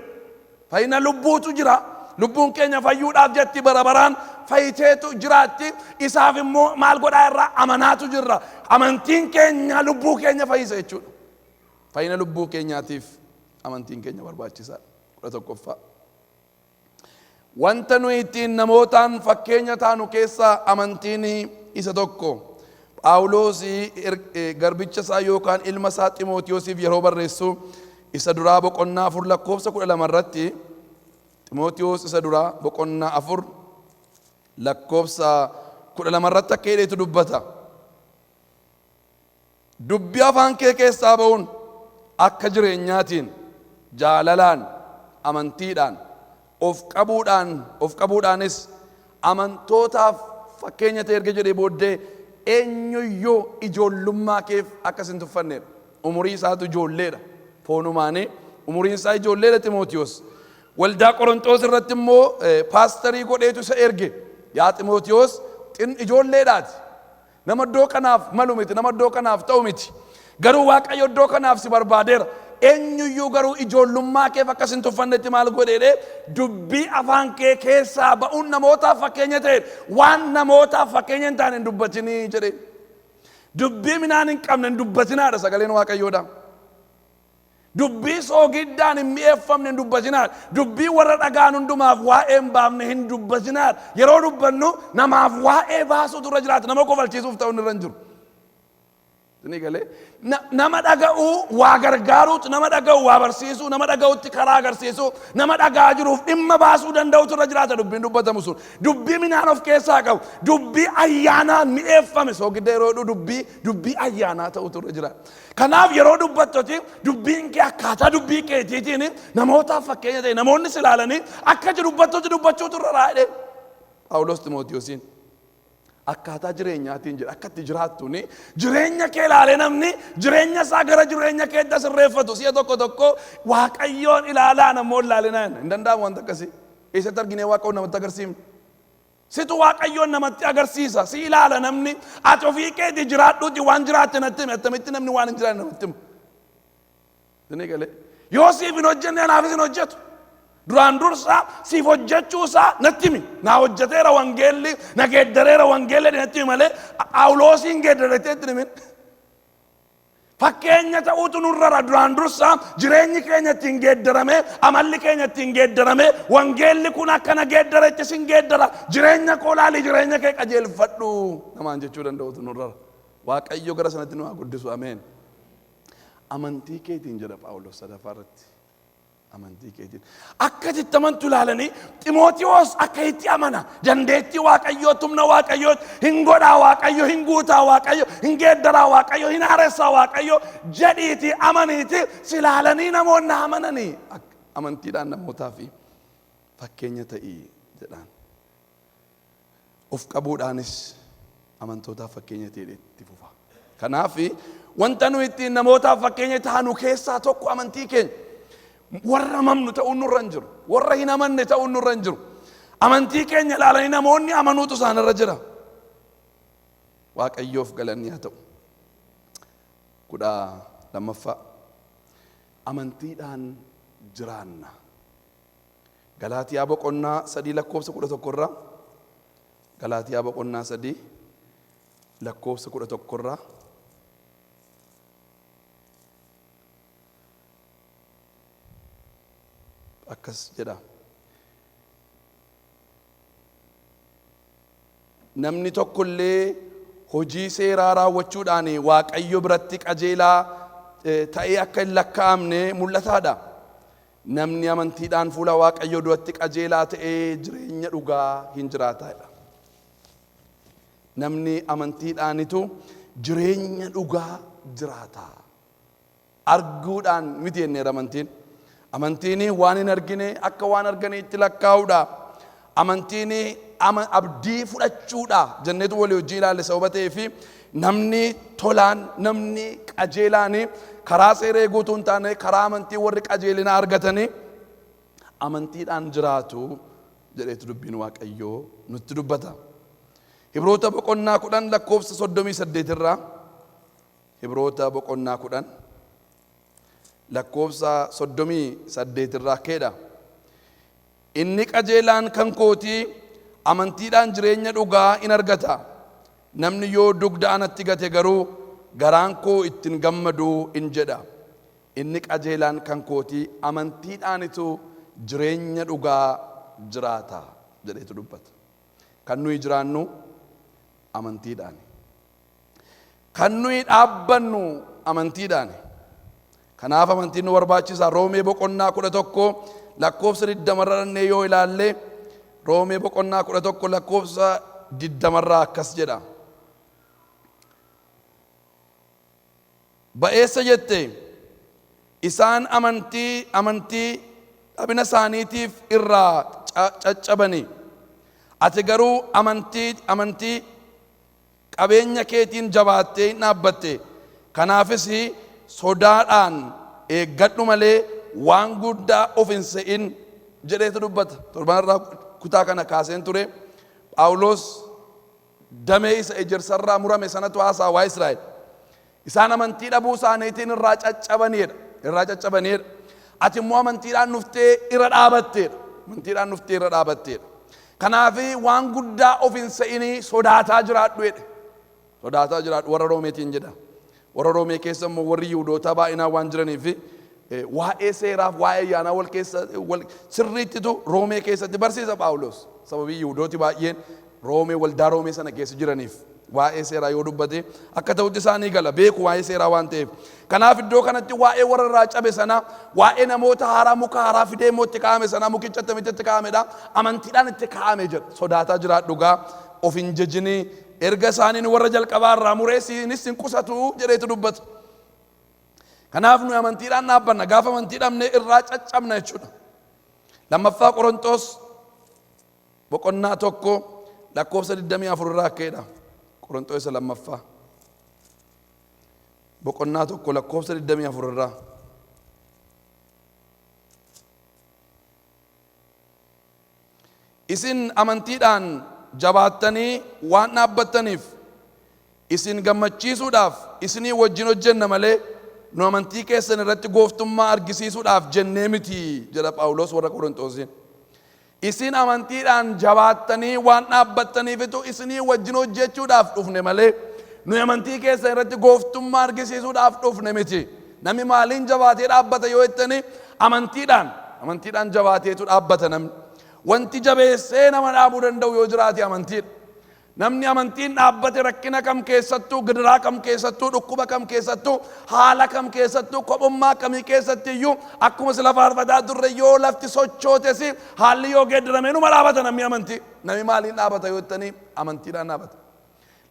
Fayyina lubbuutu jira. Lubbuun keenya fayyuudhaaf jetti, bara baraan fayyiteetu jiraatti. Isaaf immoo maal godhaa irraa amanaatu jirra. Amantiin keenya lubbuu keenya fayyisa jechuudha. Fayyina lubbuu keenyaatiif amantiin keenya barbaachisaadha. 11ffaa. Wanta nuyi ittiin namootaan fakkeenya taanu keessaa amantiin isa tokko. Phaawulos garbicha isaa yookaan ilma isaa Ximootiyoosiif yeroo barreessu, isa duraa boqonnaa 4 lakkoofsa 12 irratti, Ximootiyoos isa duraa boqonnaa 4 lakkoofsa 12 irratti akka jedhetu dubbata. Dubbii afaan kee keessaa ba'uun akka jireenyaatiin, jaalalaan, amantiidhaan, of qabuudhaanis amantootaaf fakkeenya ta'e erga jedhee booddee, eenyuyyuu ijoollummaa keef akkas hin tuffannedha. Umurii isaatu ijoolleedha. Foonumaanii umuriin isaa ijoolleedha Ximootiyoos. Waldaa Qorontoos irratti immoo paastarii godheetu isa erge. Yaa Ximootiyoos, ijoolleedhaati. Nama iddoo kanaaf malu miti, nama iddoo kanaaf ta'u miti. Garuu Waaqayyo iddoo kanaaf si barbaadeera. Eenyuyyuu garuu ijoollummaa keef akkas hin tuffannetti maal godheedhe? Dubbii afaan kee keessaa ba'uun namootaaf fakkeenya ta'e, waan namootaaf fakkeenya hin taane hin dubbatinii jedhe. Dubbii minaan hin qabne hin dubbatinaadha sagaleen Waaqayyoodha. Dubbii soogiddaan hin mi'eeffamne hin dubbatinaadha. Dubbii warra dhagaan hundumaaf waa'ee hin baafne hin dubbatinaadha. Yeroo dubbannu namaaf waa'ee baasuutu irra jiraata. Nama kofalchiisuuf ta'uun irra hin jiru. Isinii galee nama dhaga'uu waa gargaaruutu, nama dhaga'u waa barsiisuu, nama dhaga'utti karaa agarsiisuu, nama dhaga'aa jiruuf dhimma baasuu danda'utu irra jiraata. Dubbiin dubbatamu sun dubbii minaan of keessaa qabu, dubbii ayyaanaan mi'eeffame, soogidda yeroo jedhu dubbii ayyaanaa ta'utu irra jira. Kanaaf yeroo dubbattoti dubbiin kee akkaataa dubbii keetiitiin namootaaf fakkeenya ta'e, namoonni si ilaalanii akka ati dubbattutti dubbachuutu irra raadhe. Phaawulos Ximootiyosiin akkaataa jireenyaatiin jedha, akka itti jiraattuun jireenya kee ilaalee namni jireenya isaa gara jireenya keetti sirreeffatu. Si'a tokko tokko Waaqayyoon ilaalaa namoonni ilaalinaa hin danda'amu. Wanta akkasii eessatti arginee Waaqayyoon namatti agarsiifne? Situ Waaqayyoon namatti agarsiisa. Si ilaala namni. Ati ofii keetii jiraadhuuti waan jiraatte natti himi. Attamitti namni waan hin jiraanne namatti hima? Isinii galee? Yoo siif hin hojjenne anaafis hin hojjetu. Duraan dursa siif hojjechuu isaa natti himi. Naa hojjeteera wangeelli, na geeddareera wangeelli natti himi malee Phaawuloosiin geeddareettee itti himin. Fakkeenya ta'uutu nurrara. Duraan dursa jireenyi keenya ittiin geeddarame, amalli keenya ittiin geeddarame, wangeelli kun akkana geeddaretti sin geeddara. Jireenya koo laali, jireenya kee qajeelfadhu namaan jechuu danda'utu nurrara. Waaqayyo gara sanatti nu haa guddisu. Ameen. Amantii keetiin jedha Phaawulos sadaffaa irratti. Amantii keetiin. Akka itti amantu ilaalanii Ximootiyoos akka itti amana. Dandeettii Waaqayyoo, humna Waaqayyoo hin godhaa Waaqayyo, hin guutaa Waaqayyo, hin geeddaraa Waaqayyo, hin haaressaa Waaqayyo jedhiiti amaniiti si ilaalanii namoonni amananii amantiidhaan namootaa fi fakkeenya ta'ii jedhaan. Of qabuudhaanis amantootaaf fakkeenya ta'ee itti fufa. Kanaaf wanta nu ittiin namootaaf fakkeenya taanu keessaa tokko amantii keenya. Warra mamnu ta'uun nurra hin jiru. Warra hin amanne ta'uun nurra hin jiru. Amantii keenya ilaalanii namoonni amanuutu isaanirra jira. Waaqayyoof galanni haa ta'u. 12ffaa. Amantiidhaan jiraanna. Galaatiyaa boqonnaa 3 lakkoofsa 11 irraa, Galaatiyaa boqonnaa 3 lakkoofsa 11 irraa akkas jedha. Namni tokko illee hojii seeraa raawwachuudhaan Waaqayyo biratti qajeelaa ta'ee akka hin lakkaa'amne mul'ataadha. Namni amantiidhaan fuula Waaqayyoo duratti qajeelaa ta'ee jireenya dhugaa hin jiraata jedha. Namni amantiidhaanitu jireenya dhugaa jiraata. Arguudhaan miti jenneera amantiin. Amantiin waan hin argine akka waan arganiitti lakkaa'uudha. Amantiin abdii fudhachuudha jenneetu walii wajjin ilaalle. Sababa ta'eef namni tolaan, namni qajeelaan karaa seera eeguutu hin taane, karaa amantii warri qajeelina argatanii amantiidhaan jiraatu jedheetu dubbiin Waaqayyoo nutti dubbata. Hibroota boqonnaa 10 lakkoofsa 38 irraa, Hibroota boqonnaa 10 lakkoofsa 38 irraa keedha. Inni qajeelaan kan kootii amantiidhaan jireenya dhugaa in argata. Namni yoo dugda anatti gate garuu garaan koo itti hin gammadu in jedha. Inni qajeelaan kan kootii amantiidhaanitu jireenya dhugaa jiraata jedheetu dubbata. Kan nuyi jiraannu amantiidhaani. Kan nuyi dhaabbannu amantiidhaani. Kanaaf amantiin nu barbaachisa. Roomee boqonnaa 11 lakkoofsa 20rra dhannee yoo ilaalle, Roomee boqonnaa 11 lakkoofsa 20rraa akkas jedha. Ba'eessa jette, isaan amantii dhabina isaaniitiif irraa caccabani. Ati garuu amantii qabeenya keetiin jabaattee hin dhaabbatte. Kanaafis sodaadhaan eeggadhu malee waan guddaa of hin se'in jedheetu dubbata. Torbanarraa kutaa kana kaaseen ture. Phaawulos damee isa ejersarraa murame sanatu haasa'a waa Israa'el. Isaan amantii dhabuu isaaniitiin irraa caccabaniidha. Irraa caccabaniidha. Ati immoo amantiidhaan dhuftee irra dhaabatteedha. Amantiidhaan dhuftee irra dhaabatteedha. Kanaaf waan guddaa of hin se'inii, sodaataa jiraadhu jedhe. Sodaataa jiraadhu warra Roomeetiin jedha. Warra Roomee keessa immoo warri Yihuudootaa baay'inaan waan jiraniif waa'ee seeraaf waa'ee ayyaanaa wal keessa wal sirriittitu Roomee keessatti barsiisa Phaawulos. Sababii Yihuudooti baay'een Roomee, waldaa Roomee sana keessa jiraniif. Waa'ee seeraa yoo dubbate akka ta'utti isaanii gala, beeku waa'ee seeraa waan ta'eef. Kanaaf iddoo kanatti waa'ee warra irraa cabe sana, waa'ee namoota haaraa muka haaraa fidee immoo itti kaa'ame sana, mukicha attamitti itti kaa'amedha? Amantiidhaan itti kaa'ame jedha. Sodaataa jiraadhu gaa, of hin jejinii, erga isaaniin warra jalqabaa irraa muree siinis hin qusatu jedheetu dubbata. Kanaaf nuyi amantiidhaan dhaabbanna. Gaafa amantii dhabne irraa caccabna jechuudha. Lammaffaa Qorontoos boqonnaa 1 lakkoofsa 24 irraa akka jedha. Qorontoos isa lammaffaa boqonnaa 1 lakkoofsa 24 irraa. Isin amantiidhaan jabaattanii waan dhaabbattaniif, isin gammachiisuudhaaf isinii wajjin hojjenna malee, nu amantii keessan irratti gooftummaa argisiisuudhaaf jennee miti jedha Phaawulos warra Qorontoosiin. Isin amantiidhaan jabaattanii waan dhaabbattaniifitu isinii wajjin hojjechuudhaaf dhufne malee, nuyi amantii keessan irratti gooftummaa argisiisuudhaaf dhufne miti. Namni maaliin jabaatee dhaabbata yoo jettanii, amantiidhaan. Amantiidhaan jabaateetu dhaabbata namni. Wanti jabeessee nama dhaabuu danda'u yoo jiraate amantiidha. Namni amantiin dhaabbate rakkina kam keessattuu, gidiraa kam keessattuu, dhukkuba kam keessattuu, haala kam keessattuu, kophummaa kamii keessatti iyyuu, akkuma sila faarfataa turre, yoo lafti sochootes, haalli yoo geeddarame, numa dhaabata namni amantii. Namni maaliin dhaabata yoo jettanii, amantiidhaan dhaabata.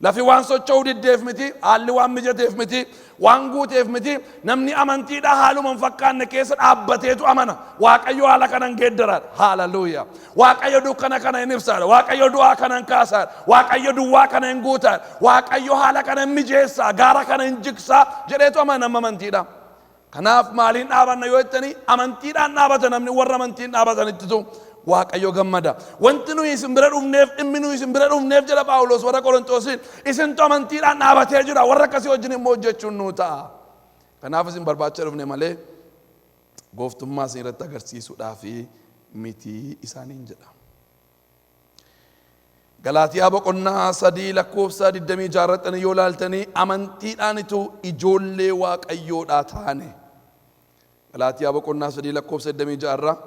Lafi waan socho'uu diddeef miti, haalli waan mijateef miti, waan guuteef miti. Namni amantiidhaa haaluma hin fakkaanne keessa dhaabbateetu amana. Waaqayyo haala kana hin geeddaraadha. Haaleluyyaa. Waaqayyo dukkana kana hin ibsaadha. Waaqayyo du'aa kana hin kaasaadha. Waaqayyo duwwaa kana hin guutaadha. Waaqayyo haala kana hin mijeessaa, gaara kana hin jigsaa jedheetu amana nama amantiidhaa. Kanaaf maaliin dhaabanna yoo jettanii, amantiidhaan dhaabata namni. Warra amantiin dhaabatanittitu Waaqayyo gammada. Wanti nuyi isin bira dhufneef, dhimmi nuyi isin bira dhufneef jedha Phaawulos warra Qorontoosiin, isintu amantiidhaan dhaabatee jira, warra akkasii wajjin immoo hojjechuun nuu ta'a. Kanaaf isin barbaacha dhufne malee gooftummaa isin irratti agarsiisuudhaaf miti isaaniin jedha. Galaatiyaa boqonnaa 3 lakkoofsa 26 irratti yoo ilaaltanii, amantiidhaanitu ijoollee Waaqayyoodhaa taane. Galaatiyaa boqonnaa 3 lakkoofsa 26 irraa,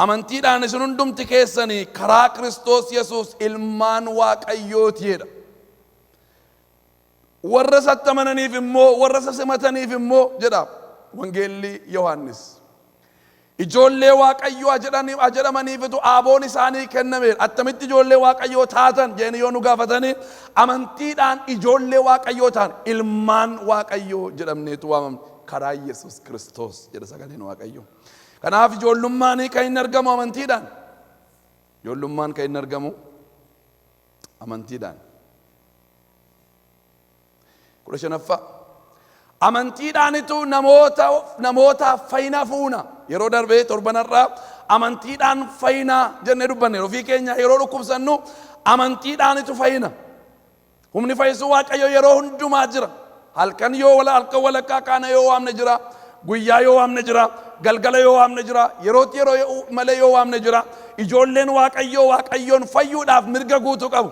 amantiidhaan isin hundumti keessanii karaa Kiristoos Yesuus ilmaan Waaqayyooti jedha. Warra isatti amananiif immoo, warra isa simataniif immoo jedha Wangeelli Yohaannis. Ijoollee Waaqayyoo jedhamaniifitu aaboon isaanii kennameera. Attamitti ijoollee Waaqayyoo taatan jedhanii yoo nu gaafatanii, amantiidhaan ijoollee Waaqayyoo ta'an, ilmaan Waaqayyoo jedhamneetu waamamne karaa Yesuus Kiristoos jedha sagaleen Waaqayyoo. Kanaaf ijoollummaan kan inni argamu amantiidhaan. Ijoollummaan kan inni argamu amantiidhaan. 15ffaa. Amantiidhaanitu namootaaf fayyina fuuna. Yeroo darbee torbanarraa amantiidhaan fayyinaa jennee dubbanne. Ofii keenya yeroo dhukkubsannu amantiidhaanitu fayyina. Humni fayyisuu Waaqayyoo yeroo hundumaa jira. Halkan yoo wala halkan walakkaa kaana yoo waamne jira. Guyyaa yoo waamne jira. Galgala yoo waamne jira. Yerootti yeroo malee yoo waamne jira. Ijoolleen Waaqayyoo Waaqayyoon fayyuudhaaf mirga guutuu qabu.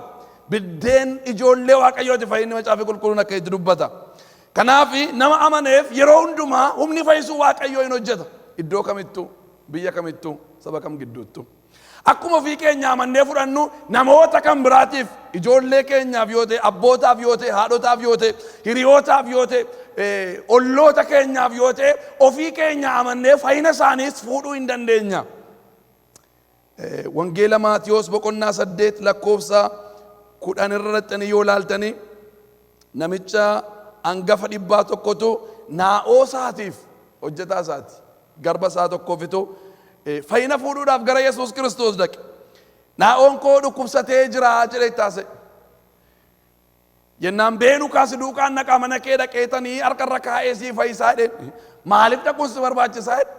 Biddeen ijoollee Waaqayyooti fayyinni, Macaafa Qulqulluun akka itti dubbata. Kanaaf nama amaneef yeroo hundumaa humni fayyisuu Waaqayyoo hin hojjeta. Iddoo kamittuu, biyya kamittuu, saba kam gidduuttuu. Akkuma ofii keenya amannee fudhannu, namoota kan biraatiif, ijoollee keenyaaf yoo ta'e, abbootaaf yoo ta'e, haadhotaaf yoo ta'e, hiriyootaaf yoo ta'e, olloota keenyaaf yoo ta'e, ofii keenya amannee fayyina isaaniis fuudhuu hin dandeenya. Wangeela Maatiyoos boqonnaa 8 lakkoofsa 10 irra dhaqxanii yoo ilaaltanii, namicha hangafa dhibbaa tokkotu naa'oo isaatiif, hojjetaa isaati, garba isaa tokkoofitu fayyina fuudhuudhaaf gara Yesuus Kiristoos dhaqe. Naa'oon koo dhukkubsatee jira jedhee itti haasa'e. Jennaan beenu kaasi duukaan naqaa, mana kee dhaqeetanii harka irra kaa'ee sii fayyisaa jedheen. Maaliif dhaquun si barbaachisaa jedhe.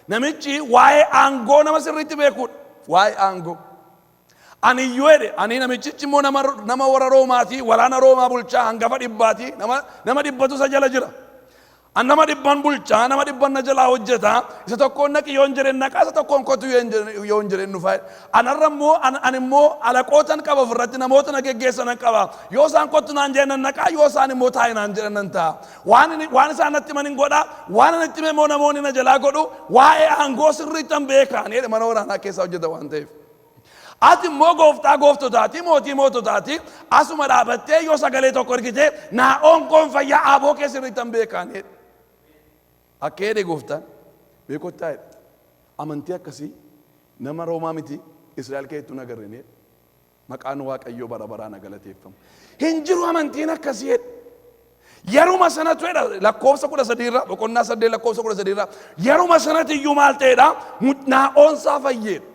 Namichi waa'ee aangoo nama sirriitti beekuudha. Waa'ee aangoo. Ani iyyuu jedhe, ani namichichi immoo nama warra Roomaati, waraana Roomaa bulchaa hangafa dhibbaati, nama dhibbatu isa jala jira. An nama dhibban bulchaa, nama dhibban na jalaa hojjeta, isa tokkoon naqi yoon jedheen naqaa, isa tokkoon kotu yoon jedheen dhufaa. Anarra immoo an immoo alaqootan qaba ofirratti, namoota na geggeessanan qaba. Yoo isaan kottu naan jedhan nan naqaa, yoo isaan immoo taa'i naan jedhan nan taa'a. Waan isaan natti himan hin godha, waan ani itti hime immoo namoonni na jalaa godhu, waa'ee aangoo sirriittan beeka. Ani jedhe, mana waraanaa keessaa hojjeta waan ta'eef. Ati immoo gooftaa gooftotaati, mootii moototaati. Asuma dhaabattee yoo sagalee tokko ergite naa'oon koon fayyaa aaboo kee sirriittan beekaan jedhe. Akka jedhe gooftaan beekottaa jedhe. Amantii akkasii nama Roomaa miti Israa'el keessattuu hin agarre jedhe. Maqaan Waaqayyoo bara baraan haa galateeffamu. Hin jiru amantiin akkasii jedhe. Yeruma sanatu jedha lakkoofsa 13 irraa boqonnaa 8 lakkoofsa 13 irraa yeruma sanatti iyyuu maal ta'edha naa'oonsaa fayyeedha.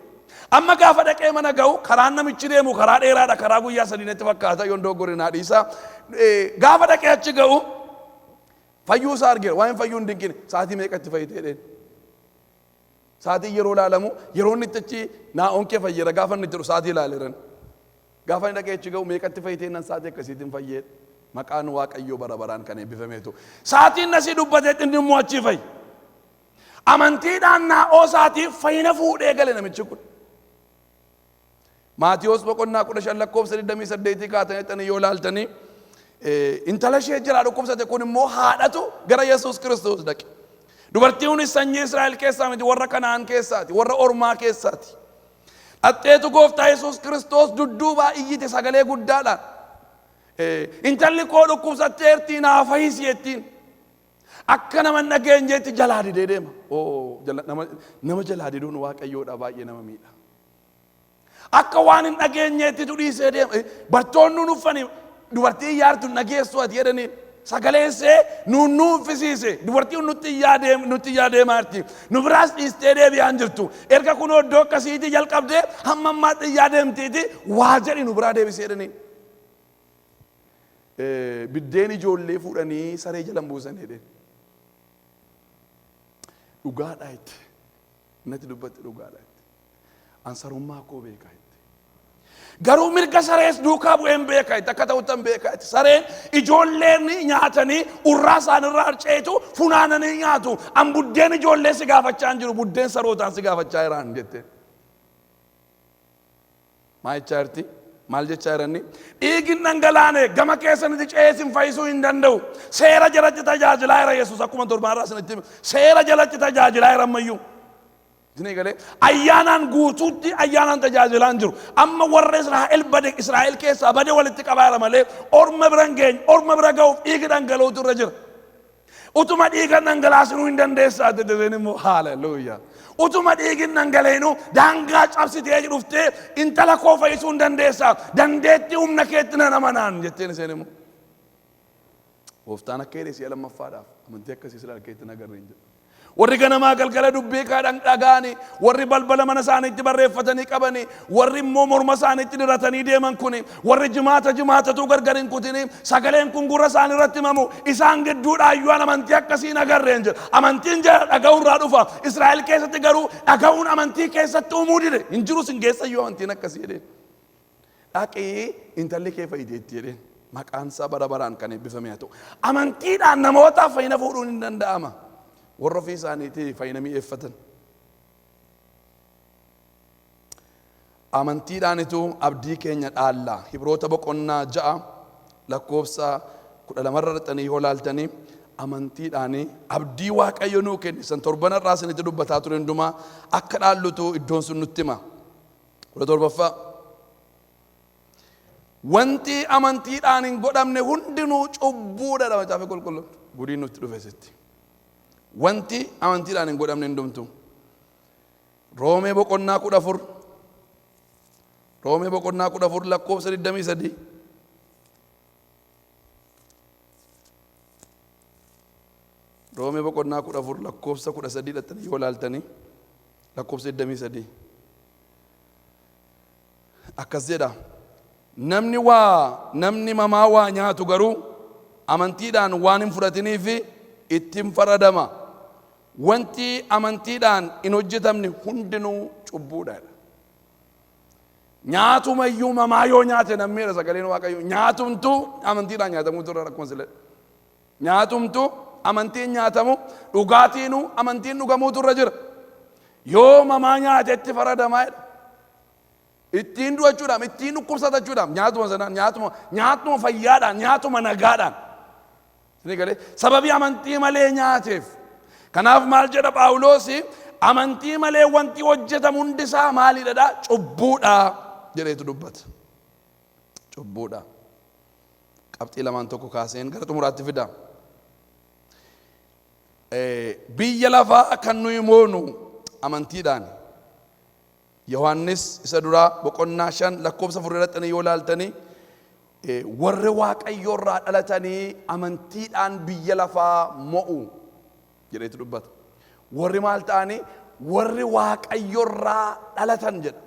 Amma gaafa dhaqee mana ga'u karaan namichi deemu karaa dheeraadha karaa guyyaa sadii natti fakkaata yoon dogoggore naa dhiisa. Gaafa dhaqee achi ga'u fayyuu isaa argeera waan fayyuu hin dinqine sa'aatii meeqatti fayyite jedheen. Sa'aatiin yeroo ilaalamu yeroo inni itti achi naa'oon kee fayyeera gaafa inni itti jedhu sa'aatii ilaaleeran. Gaafa inni dhaqee achi ga'u meeqatti fayyitee nan sa'aatii akkasiitiin fayyee maqaan Waaqayyoo bara baraan kan eebbifameetu. Sa'aatiin nasii dubbateetti inni immoo achii fayye. Amantiidhaan naa'oo isaatii fayyina fuudhee gale namichi kun. Maatiyoos boqonnaa 15 lakkoofsa 28 kaatanii dhaqxanii yoo ilaaltanii intala ishee jalaa dhukkubsate kun immoo haadhatu gara Yesuus Kiristoos dhaqe. Dubartiin kunis sanyii Israa'el keessaa miti warra Kana'aan keessaati warra Ormaa keessaati. Dhaqxeetu gooftaa Yesuus Kiristoos dudduubaa iyyite sagalee guddaadhaan. Intalli koo dhukkubsatteertii naa fayyisi jettiin. Akka nama hin dhageenyeetti jalaa didee deema. Oo, nama jalaa diduun Waaqayyoodha baay'ee nama miidha. Akka waan hin dhageenyeettitu dhiisee deema. Bartoonni nun uffani dubartii iyyaartu hin dhageessu ati jedhanii sagaleessee nuun nu uffisiise. Dubartiin nutti iyyaa deem nutti iyyaa deemaa jirti. Nu biraas dhiistee deebi'aa hin jirtu. Erga kunoo iddoo akkasiitii jalqabdee hamma ammaatti iyyaa deemtiiti waa jedhi nu biraa deebisee jedhanii. Biddeen ijoollee fuudhanii saree jalan buusan jedheen. Dhugaadha itti. Natti dubbatte dhugaadha itti. An sarummaa koo beeka itti. Garuu mirga sarees duukaa bu'een beeka itti. Akka ta'uttan beeka itti. Sareen ijoolleen nyaatanii urraa isaanirraa harceetu funaananii nyaatu. An buddeen ijoollee si gaafachaa hin jiru. Buddeen sarootaan si gaafachaa jiraan jetteen. Maal jechaa jirti? Maal jechaa jiranni? Dhiigni hin dhangalaane gama keessanitti ce'ee isin fayyisuu hin danda'u. Seera jalatti tajaajilaa jira Yesuus akkuma torbaarraa isinitti hime. Seera jalatti tajaajilaa jira ammayyuu. Isin eegalee ayyaanaan guutuutti ayyaanaan tajaajilaa hin jiru. Amma warra Israa'el bade Israa'el keessaa bade walitti qabaa jira malee orma bira hin geenye orma bira ga'uuf dhiigi dhangala'uutu irra jira. Utuma dhiiga hin dhangalaasinuu hin dandeessaa jette isheen immoo haaleluyyaa. Utuma dhiigi hin dhangala'inuu daangaa cabsitee dhuftee intala koo fayyisuu hin dandeessaa. Dandeettii humna keetti nan amanaan jetteen isheen immoo. Gooftaan akka jedhe si'a lammaffaadhaaf amantii akkasii sila harkeetti hin agarre hin jedhu. Warri ganamaa galgala dubbii kaadhan dhaga'anii, warri balbala mana isaaniitti barreeffatanii qabanii, warri immoo morma isaaniitti diratanii deeman kuni, warri jimaata jimaatatuu gargar hin kutini, sagaleen kun gurra isaanii irratti himamu, isaan gidduudhaa iyyuu an amantii akkasii hin agarreen jedha. Amantiin jara dhaga'uu irraa dhufa. Israa'el keessatti garuu dhaga'uun amantii keessatti uumuu dide. Hin jiru sin keessa iyyuu amantiin akkasii jedheen. Dhaqii intalli kee fayyiteetti jedheen. Maqaan isaa bara baraan kan eebbifame haa ta'u. Amantiidhaan namootaaf fayyina fuudhuun hin danda'ama. Warra ofii isaaniitii fayyina mi'eeffatan. Amantiidhaanitu abdii keenya dhaalla. Hibroota boqonnaa 6 lakkoofsa 12 irra dhaqxanii yoo laaltanii amantiidhaan abdii Waaqayyo nuu kenne san torban har'aa isinitti dubbataa ture hundumaa akka dhaallutu iddoon sun nutti hima. 17ffaa. Wanti amantiidhaan hin godhamne hundinuu cubbuudha dha macaafa qulqulluun. Gudiin nutti dhufe sitti. Wanti amantiidhaan hin godhamne hundumtuu. Roomee boqonnaa 14 Roomee boqonnaa 14 lakkoofsa 23. Roomee boqonnaa 14 lakkoofsa 13 dhattanii yoo ilaaltanii lakkoofsa 23 akkas jedha. Namni waa namni mamaa waa nyaatu garuu amantiidhaan waan hin fudhatiniif ittiin faradama. Wanti amantiidhaan hin hojjetamne hundinuu cubbuudha jedha. Nyaatuma iyyuu mamaa yoo nyaate nammeera sagaleen Waaqayyoo. Nyaatumtuu amantiidhaan nyaatamuutu irra akkuma sila. Nyaatumtuu amantiin nyaatamu dhugaatiinuu amantiin dhugamuutu irra jira. Yoo mamaa nyaatetti faradamaa jedha. Ittiin du'achuudhaaf, ittiin dhukkubsatachuudhaaf nyaatuma sanaan nyaatuma nyaatuma fayyaadhaan nyaatuma nagaadhaan. Isinii galee sababii amantii malee nyaateef. Kanaaf maal jedha Phaawulos amantii malee wanti hojjetamu hundisaa maalidha? Cubbuudha. jedheetu dubbata. Cubbuudha. Qabxii lamaan tokko kaaseen gara xumuraatti fida. Biyya lafaa kan nuyi moonu amantiidhaan. Yohaannis isa duraa boqonnaa 5 lakkoofsa 4 irratti yoo ilaaltanii, warri Waaqayyo irraa dhalatanii amantiidhaan biyya lafaa mo'u jedheetu dubbata. Warri maal ta'anii? Warri Waaqayyo irraa dhalatan jedha.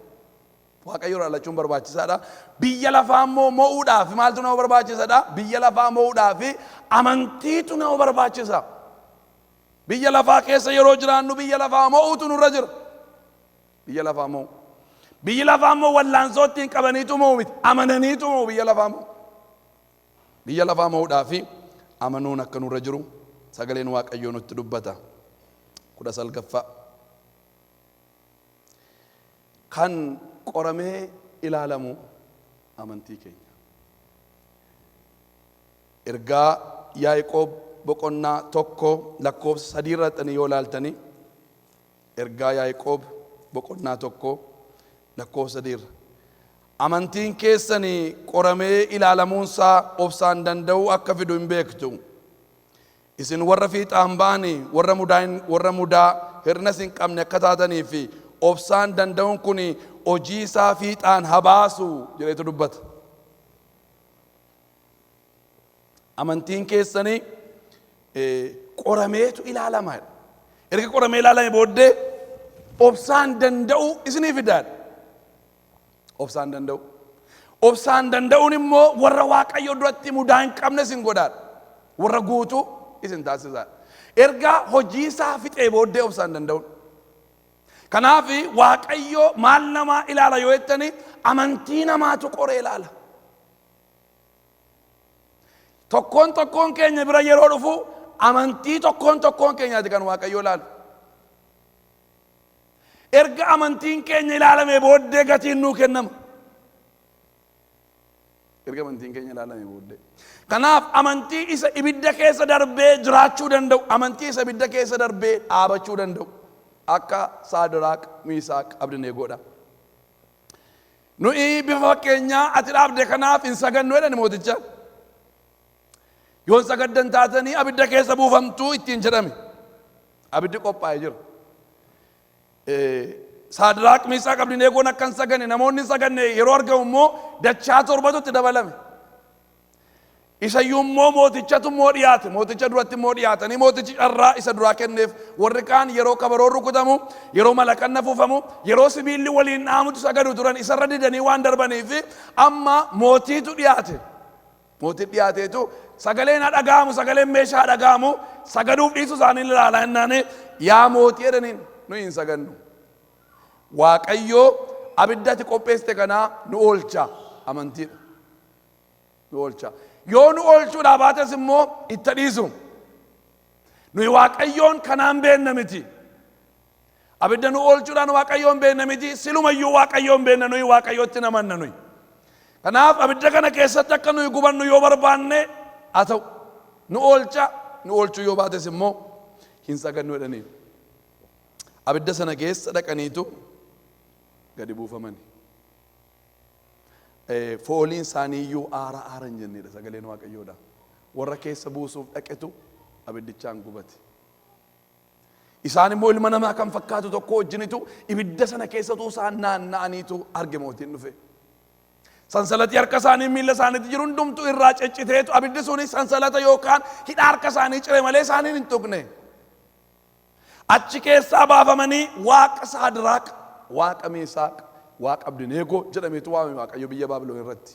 Waaqayyo irraa dhalachuun barbaachisaadha. Biyya lafaa immoo mo'uudhaaf maaltu nama barbaachisaadha? Biyya lafaa mo'uudhaaf amantiitu nama barbaachisa. Biyya lafaa keessa yeroo jiraannu biyya lafaa mo'uutu nurra jira. Biyya lafaa mo'u. Biyyi lafaa immoo wallaansoo ittiin qabaniitu mo'u miti. Amananiitu mo'u biyya lafaa mo'u. Biyya lafaa mo'uudhaaf amanuun akka nurra jiru sagaleen Waaqayyoo nutti dubbata. 19ffaa. Kan qoramee ilaalamu amantii keenya. Ergaa Yaaqoob boqonnaa 1 lakkoofsa 3 irratti yoo ilaaltanii, Ergaa Yaaqoob boqonnaa 1 lakkoofsa 3 irra. Amantiin keessan qoramee ilaalamuunsaa obsaan danda'uu akka fidu hin beektu. Isin warra fiixaan ba'anii warra mudaa hir'ina hin qabne akka taatanii fi obsaan danda'uun kun hojii isaa fiixaan haa baasu jedheetu dubbata. Amantiin keessanii qorameetu ilaalama. Erga qoramee ilaalame booddee obsaan danda'uu isinii fidaadha. Obsaan danda'u. Obsaan danda'uun immoo warra Waaqayyo duratti mudaa hin qabne isin godhaadha. Warra guutuu isin taasisaadha. Erga hojii isaa fixee booddee obsaan danda'uun. Kanaaf Waaqayyo maal namaa ilaala yoo jettani, amantii namaatu qoree ilaala. Tokkoon tokkoon keenya bira yeroo dhufu amantii tokkoon tokkoon keenyaati kan Waaqayyo ilaalu. Erga amantiin keenya ilaalamee booddee gatiin nuu kennama. Erga amantiin keenya ilaalamee booddee. Kanaaf amantii isa ibidda keessa darbee jiraachuu danda'u, amantii isa ibidda keessa darbee dhaabachuu danda'u akka Saadiraaq, Miisaaq, Abdineegoodha. Nuyi bifa fakkeenyaa ati dhaabde kanaaf hin sagannu jedhani mooticha. Yoo hin sagaddan taatanii abidda keessa buufamtuu ittiin jedhame. Abiddi qophaa'ee jira. Saadiraaq, Miisaaq, Abdineegoon akka hin saganne, namoonni hin saganne yeroo argamu immoo dachaa torbatu itti dabalame. Isayyuu immoo mootichatu immoo dhiyaate. Mooticha duratti immoo dhiyaatanii mootichi carraa isa duraa kenneef. Warri kaan yeroo kabaroon rukutamu, yeroo malakanni afuufamu, yeroo sibiilli waliin dhaamutu sagadu turan. Isarra didanii waan darbaniif amma mootiitu dhiyaate. Mootiin dhiyaateetu sagaleen haa dhaga'amu, sagaleen meeshaa haa dhaga'amu, sagaduuf dhiisuu isaanii ilaalaa jennaan, yaa mootii jedhaniin, nuyi hin sagannu. Waaqayyoo abidda ati qopheessite kanaa nu oolcha, amantiidha. Nu oolcha. Yoo nu oolchuudhaa baates immoo itti dhiisu. Nuyi Waaqayyoon kanaan beenna miti. Abidda nu oolchuudhaan Waaqayyoon beenna miti. Silumayyuu Waaqayyoon beenna, nuyi Waaqayyootti namanna nuyi. Kanaaf abidda kana keessatti akka nuyi gubannu yoo barbaanne haa ta'u. Nu oolcha, nu oolchuu yoo baates immoo hin sagannu jedhanii. Abidda sana keessa dhaqaniitu gadi buufamani. Fooliin isaanii iyyuu aara aara hin jennedha sagaleen Waaqayyoodha. Warra keessa buusuuf dhaqetu abiddichaan gubate. Isaan immoo ilma namaa kan fakkaatu tokko wajjinitu ibidda sana keessatu isaan naanna'aniitu arge mootiin dhufe. Sansalatii harka isaanii miilla isaaniitti jiru hundumtu irraa cicciteetu abiddi suni sansalata yookaan hidha harka isaanii cire malee isaaniin hin tuqne. Achi keessaa baafamanii Waaqa Saadiraaq, Waaqa Meesaaq, Waaqa Abdineegoo jedhameetu waamame Waaqayyo biyya Baabiloon irratti.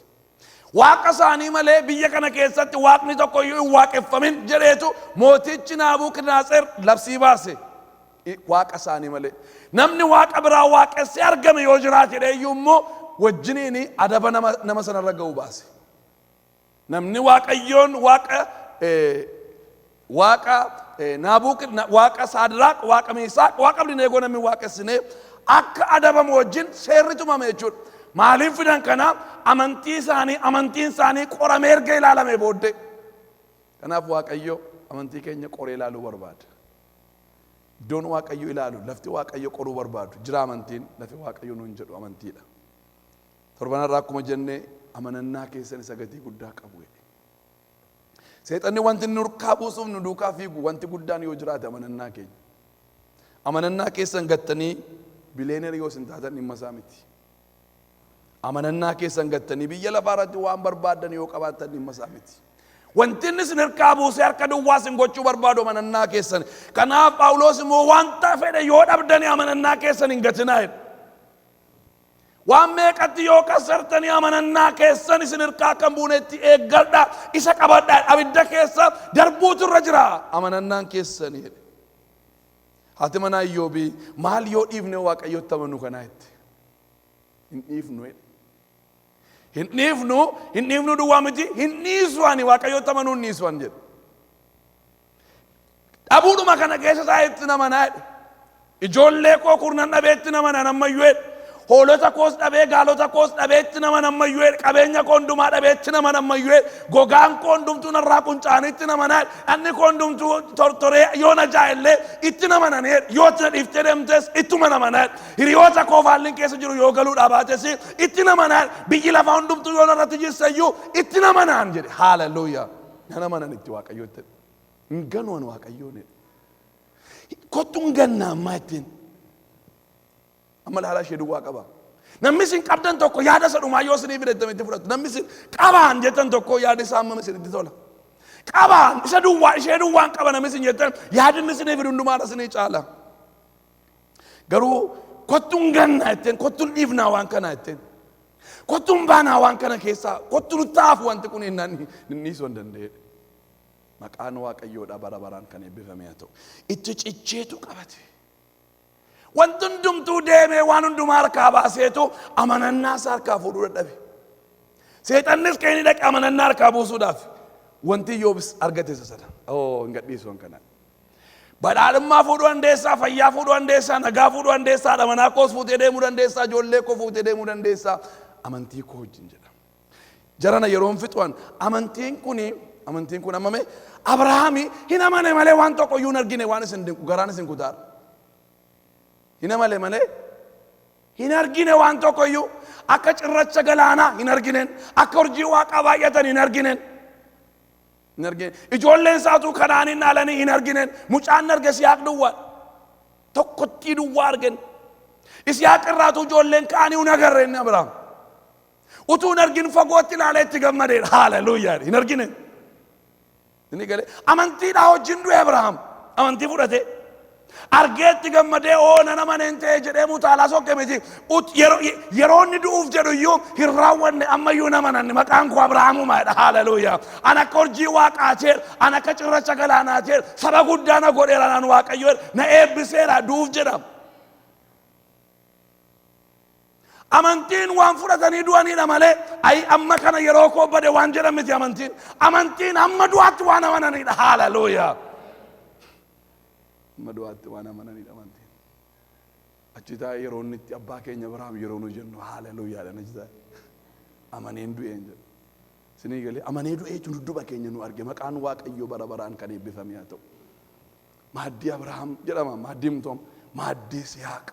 Waaqa isaanii malee biyya kana keessatti waaqni tokko iyyuu hin waaqeffamin jedheetu mootichi Naabukadnetser labsii baase. Waaqa isaanii malee. Namni waaqa biraa waaqessee argame yoo jiraate jedhee iyyuu immoo wajjiniin adaba nama sanarra ga'u baase. Namni Waaqayyoon waaqa Saadiraaq, waaqa Meesaaq, waaqa Abdineegoo namni waaqessinee akka adabamu wajjin seerri tumame jechuudha. Maaliif fidan kana? Amantii isaanii, amantiin isaanii qoramee erga ilaalame booddee. Kanaaf Waaqayyo amantii keenya qoree ilaaluu barbaada. Iddoon Waaqayyo ilaalu, lafti Waaqayyo qoruu barbaadu jira, amantiin lafi Waaqayyo nuun jedhu amantiidha. Torbanarraa akkuma jenne, amanannaa keessan isa gatii guddaa qabu jedhe. Seexanni wanti nu harkaa buusuuf nu duukaa fiigu wanti guddaan yoo jiraate amanannaa keenya. Amanannaa keessan gattanii billionaire yoo isin taatan dhimma isaa miti. Amanannaa keessan gattanii biyya lafaa irratti waan barbaaddan yoo qabaattan dhimma isaa miti. Wanti inni isin harkaa buusee harka duwwaa isin gochuu barbaadu amanannaa keessan. Kanaaf Phaawulos immoo wanta fedhe yoo dhabdanii amanannaa keessan hin gatinaa jedhe. Waan meeqatti yoo kasartanii amanannaa keessan isin hirkaa akka hin buunetti eeggadha, isa qabadha, abidda keessa darbuutu irra jira amanannaan keessanii jedhe. Haati manaa Iyyoobii maal yoo dhiifne Waaqayyotti amanu kanaa jette. Hin dhiifnu jedhe. Hin dhiifnu, hin dhiifnu duwwaa miti, hin dhiisu ani, Waaqayyotti amanuu hin dhiisu ani jedhe. Dhabuudhuma kana keessa isaa itti namanaa jedhe. Ijoollee koo kurnan dhabeetti namanan ammayyuu jedhe. Hoolota koos dhabee, gaalota koos dhabeetti naman ammayyuu jedhe. Qabeenya koo hundumaa dhabeetti naman ammayyuu jedhe. Gogaan koo hundumtuu narraa quncaanitti namanaa jedhe. Dhanni koo hundumtuu tortoree yoo na jaa'ellee itti namanan jedhe. Yoo itti na dhiiftee deemtes ittuma namanaa jedhe. Hiriyoota koo faallin keessa jiru yoo galuudhaa baates itti namanaa jedhe. Biyyi lafaa hundumtuu yoo narratti jissayyuu itti namanaan jedhe. Haaleluyyaa. Nan amanan itti Waaqayyootti. Hin ganuan Waaqayyoon jedhe. Kottu hin ganna ammaa ittiin. Amma ilaalaa, ishee duwwaa qaba. Namni isin qabdan tokko yaada isa dhumaa yoo isinii fide itti fudhatu. Namni isin qabaan jettan tokko yaada isaa hammam isinitti tola. Qabaan isa duwwaa, ishee duwwaan qaba namni isin jettan, yaadni inni isinii fidu hundumaadha isinii caala. Garuu kottu hin gannaa jetteen, kottu hin dhiifnaa waan kanaa jetteen. Kottu hin baanaa waan kana keessaa, kottu nutti haafu wanti kun hin dhiisuu hin danda'e. Maqaan Waaqayyoodha bara baraan kan eebbifame haa ta'u. Itti cicheetu qabate. Wanti hundumtuu deemee waan hundumaa harkaa baaseetu amanannaa isaa harkaa fuudhuu dadhabe. Seexannis kan inni dhaqe amanannaa harkaa buusuudhaaf. Wanti Iyyoobis argate isa sana. Oo, hin gadhiisu waan kana. Badhaadhummaa fuudhuu dandeessaa, fayyaa fuudhuu dandeessaa, nagaa fuudhuu dandeessaa, haadha manaa koos fuutee deemuu dandeessaa, ijoollee koo fuutee deemuu dandeessaa. Amantii koo wajjin jedha. Jarana yeroon fixuan amantiin kun ammame Abrahaami hin amane malee waan tokko iyyuu hin argine. Waan isin dinqu garaan isin kutaara. Hin amane malee hin argine waan tokko iyyuu. Akka cirracha galaanaa hin arginen, akka urjii waaqaa baay'atan hin arginen. Hin argine. Ijoolleen isaatuu kanaan hin dhaalanii hin arginen. Mucaan arge Isiyaaq duwwaa. Tokkottii duwwaa argen. Isiyaaq irraatu ijoolleen ka'anii hin agarre inni Abrahaam. Utuu hin argin fagootti ilaalee itti gammadeedha. Haaleluyyaa. Hin argine. Inni galee amantiidhaa wajjin du'e Abrahaam. Amantii fudhate. Argee itti gammadee, oo, nan amaneen ta'e jedhee mutaalaa sokke miti. Yeroo inni du'uuf jedhu iyyuu hin raawwanne, ammayyuu hin amananne, maqaan koo Abrahaamumaadha. Haaleluyyaa. An akka urjii waaqaateer, an akka cirracha galaanaateer, saba guddaa na godheera naan Waaqayyo na eebbiseera du'uuf jedha. Amantiin waan fudhatanii du'aniidha malee ayi amma kana yeroo koo bade waan jedhan miti amantiin. Amantiin hamma du'aatti waan amananiidha. Haaleluyyaa. Hamma du'aatti waan amananiidha amantiin. Achi taa'ee yeroo inni itti abbaa keenya Abrahaam yeroo nu jennu haaleluyyaadhaan achi taa'ee. Amaneen du'een jedhu. Isinii galee, amanee du'ee jechuun dudduba keenya nu arge. Maqaan Waaqayyoo bara baraan kan eebbifame haa ta'u. Maaddii Abrahaam jedhama. Maaddii Mtoom. Maaddii Sihaaq.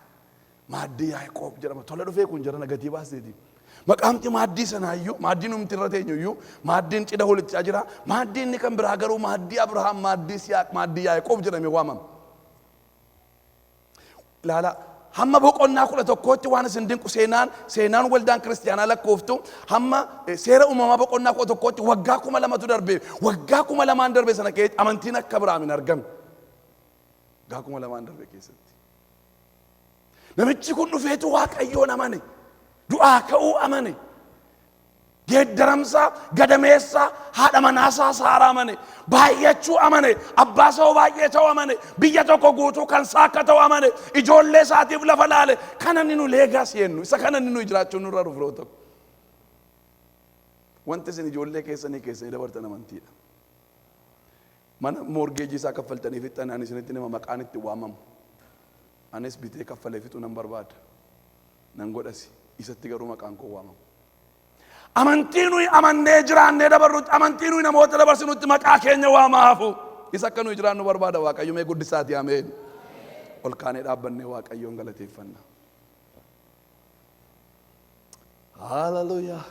Maaddii Yaaqoob jedhama. Tola dhufee kun jara gatii baasteeti. Maqaamti maaddii sanaayyuu, maaddii numti irra teenyu iyyuu, maaddiin cidha holichaa jira. Maaddii inni kan biraa garuu maaddii Abrahaam, maaddii Sihaaq, maaddii Yaaqoob jedhamee waamama. Ilaala, hamma boqonnaa 11tti waan isin dinqu seenaan waldaan kiristiyaanaa lakkooftu hamma seera uumamaa boqonnaa 11tti waggaa 2000tu darbe. Waggaa 2000n darbe sana keessatti amantiin akka Abrahaam hin argamne. Waggaa 2000n darbe keessatti. Namichi kun dhufeetu Waaqayyoon amane. Du'aa ka'uu amane. Geeddaramsaa gadameessaa haadha manaasaa Saaraa amane. Baay'achuu amane. Abbaa saba baay'ee ta'uu amane. Biyya tokko guutuu kan isaa akka ta'u amane. Ijoollee isaatiif lafa laale. Kana inni nu legacy jennu. Isa kana inni nu jiraachuun nurra dhufu yeroo tokko. Wanti isin ijoollee keessanii dabartan amantiidha. Mana mortgage isaa kaffaltanii fixxan, ani isinitti nima, maqaan itti waamamu. Anis bitee kaffalee fixuu nan barbaada. Nan godhasi. Isatti garuu maqaan koo waamamu. Amantii nuyi amannee jiraannee dabarrutti, amantii nuyi namoota dabarsinutti maqaa keenya waamaa hafu. Isa akka nuyi jiraannu barbaada Waaqayyo. Mee guddisaati ameen. Ol kaanee dhaabbannee Waaqayyoon galateeffanna. Hallelujah.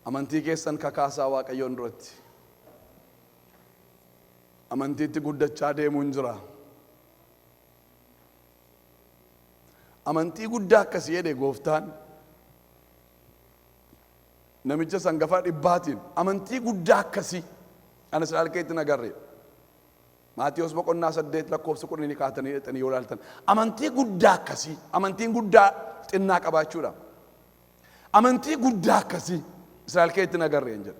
Amantii keessan kakaasaa Waaqayyoon duratti. Amantiitti guddachaa deemuun jira. Amantii guddaa akkasii jedhe gooftaan. Namicha sangafa dhibbaatiin amantii guddaa akkasii ana Israa'el keetti hin agarre. Maatiyos boqonnaa 8 lakkoofsa 10 kaatanii dhaqxanii yoo ilaaltan amantii guddaa akkasii, amantiin guddaa xinnaa qabaachuudha. Amantii guddaa akkasii Israa'el keetti hin agarre hin jedhu.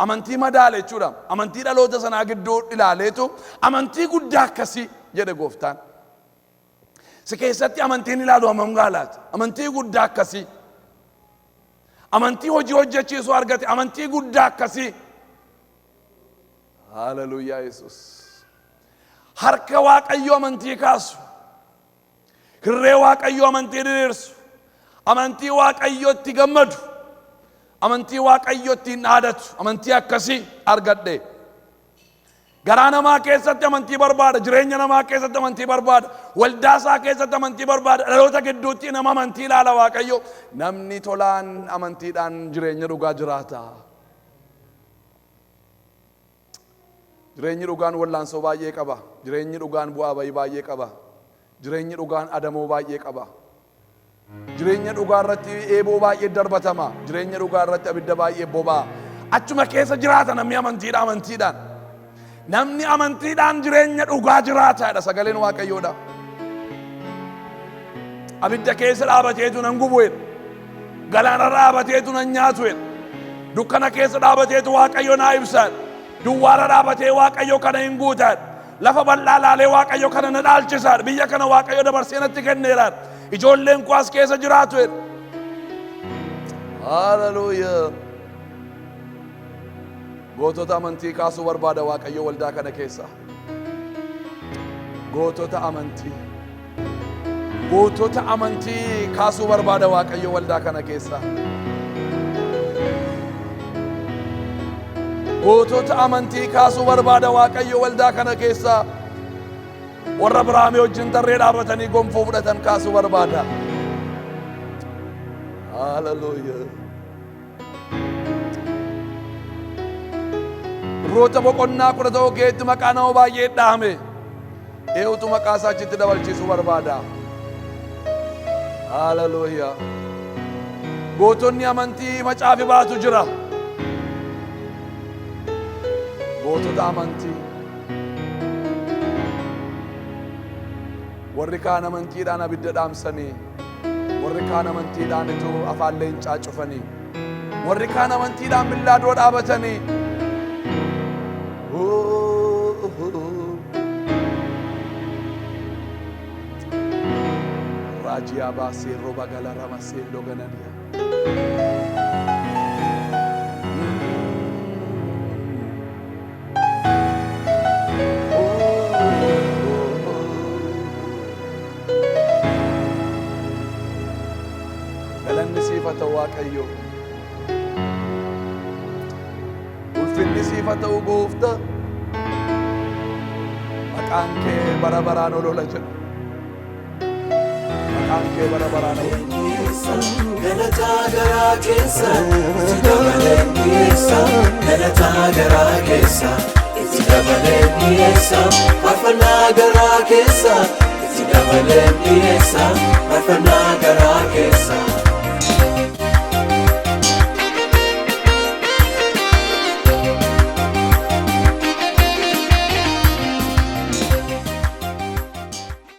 Amantii madaale jechuudha. Amantii dhaloota sanaa gidduu ilaaleetu amantii guddaa akkasii jedhe gooftaan. Si keessatti amantiin ilaalu hammam gaalaati? Amantii guddaa akkasii. Amantii hojii hojjechiisu argate amantii guddaa akkasii. Haleluuyaa Yesuus. Harka Waaqayyoo amantii kaasu. Hirree Waaqayyoo amantii diriirsu. Amantii Waaqayyootti gammadu. Amantii Waaqayyootti hin dhaadatu. Amantii akkasii argadhe. Garaa namaa keessatti amantii barbaada. Jireenya namaa keessatti amantii barbaada. Waldaa isaa keessatti amantii barbaada. Dhaloota gidduutti nama amantii ilaala Waaqayyo. Namni tolaan amantiidhaan jireenya dhugaa jiraata. Jireenyi dhugaan wallaansoo baay'ee qaba. Jireenyi dhugaan bu'aa bayii baay'ee qaba. Jireenyi dhugaan adamoo baay'ee qaba. Jireenya dhugaa irratti eeboo baay'ee darbatama. Jireenya dhugaa irratti abidda baay'ee boba'a. Achuma keessa jiraata namni amantiidha amantiidhaan. Namni amantiidhaan jireenya dhugaa jiraataadha sagaleen Waaqayyoodha. Abidda keessa dhaabateetu nan gubu jedha. Galaana dhaabateetu nan nyaatu jedha. Dukkana keessa dhaabateetu Waaqayyo naa ibsa jedha. Duwwaara dhaabatee Waaqayyo kana hin guuta jedha. Lafa bal'aa laalee Waaqayyo kana na dhaalchisa jedha. Biyya kana Waaqayyo dabarsee natti kenneera jedha. Ijoolleen koo as keessa jiraatu jedha. Haleluuyaa. Gootota amantii kaasuu barbaada Waaqayyo waldaa kana keessa. Gootota amantii. Gootota amantii kaasuu barbaada Waaqayyo waldaa kana keessa. Gootota amantii kaasuu barbaada Waaqayyo waldaa kana keessa. Warra Abrahaamii wajjin tarree dhaabatanii gonfoo fudhatan kaasuu barbaada. Haleluuyaa. Ibroota boqonnaa 11 keessatti maqaa nama baay'ee dhahame. Eenyutu maqaa isaa achitti dabalchiisuu barbaada? Haleluuyaa. Gootonni amantii macaafi baatu jira. Gootota amantii. Warri kaan amantiidhaan abidda dhaamsanii, warri kaan amantiidhaan ituu afaan leencaa cufanii, warri kaan amantiidhaan billaa dura dhaabatanii. Raajiyaa baasee roba gala ramasee logananiya. Galanni siif haa ta'u Waaqayyo. Ulfinni siif haa ta'u gooftaa. Maqaan kee bara baraan ol ola jedhu. Maqaan kee bara baraan ol ola. Galataa garaa keessa itti dabalee dhiyeessa. Galataa garaa keessa itti dabalee dhiyeessa. Faarfannaa garaa keessa itti dabalee dhiyeessa. Faarfannaa garaa keessa.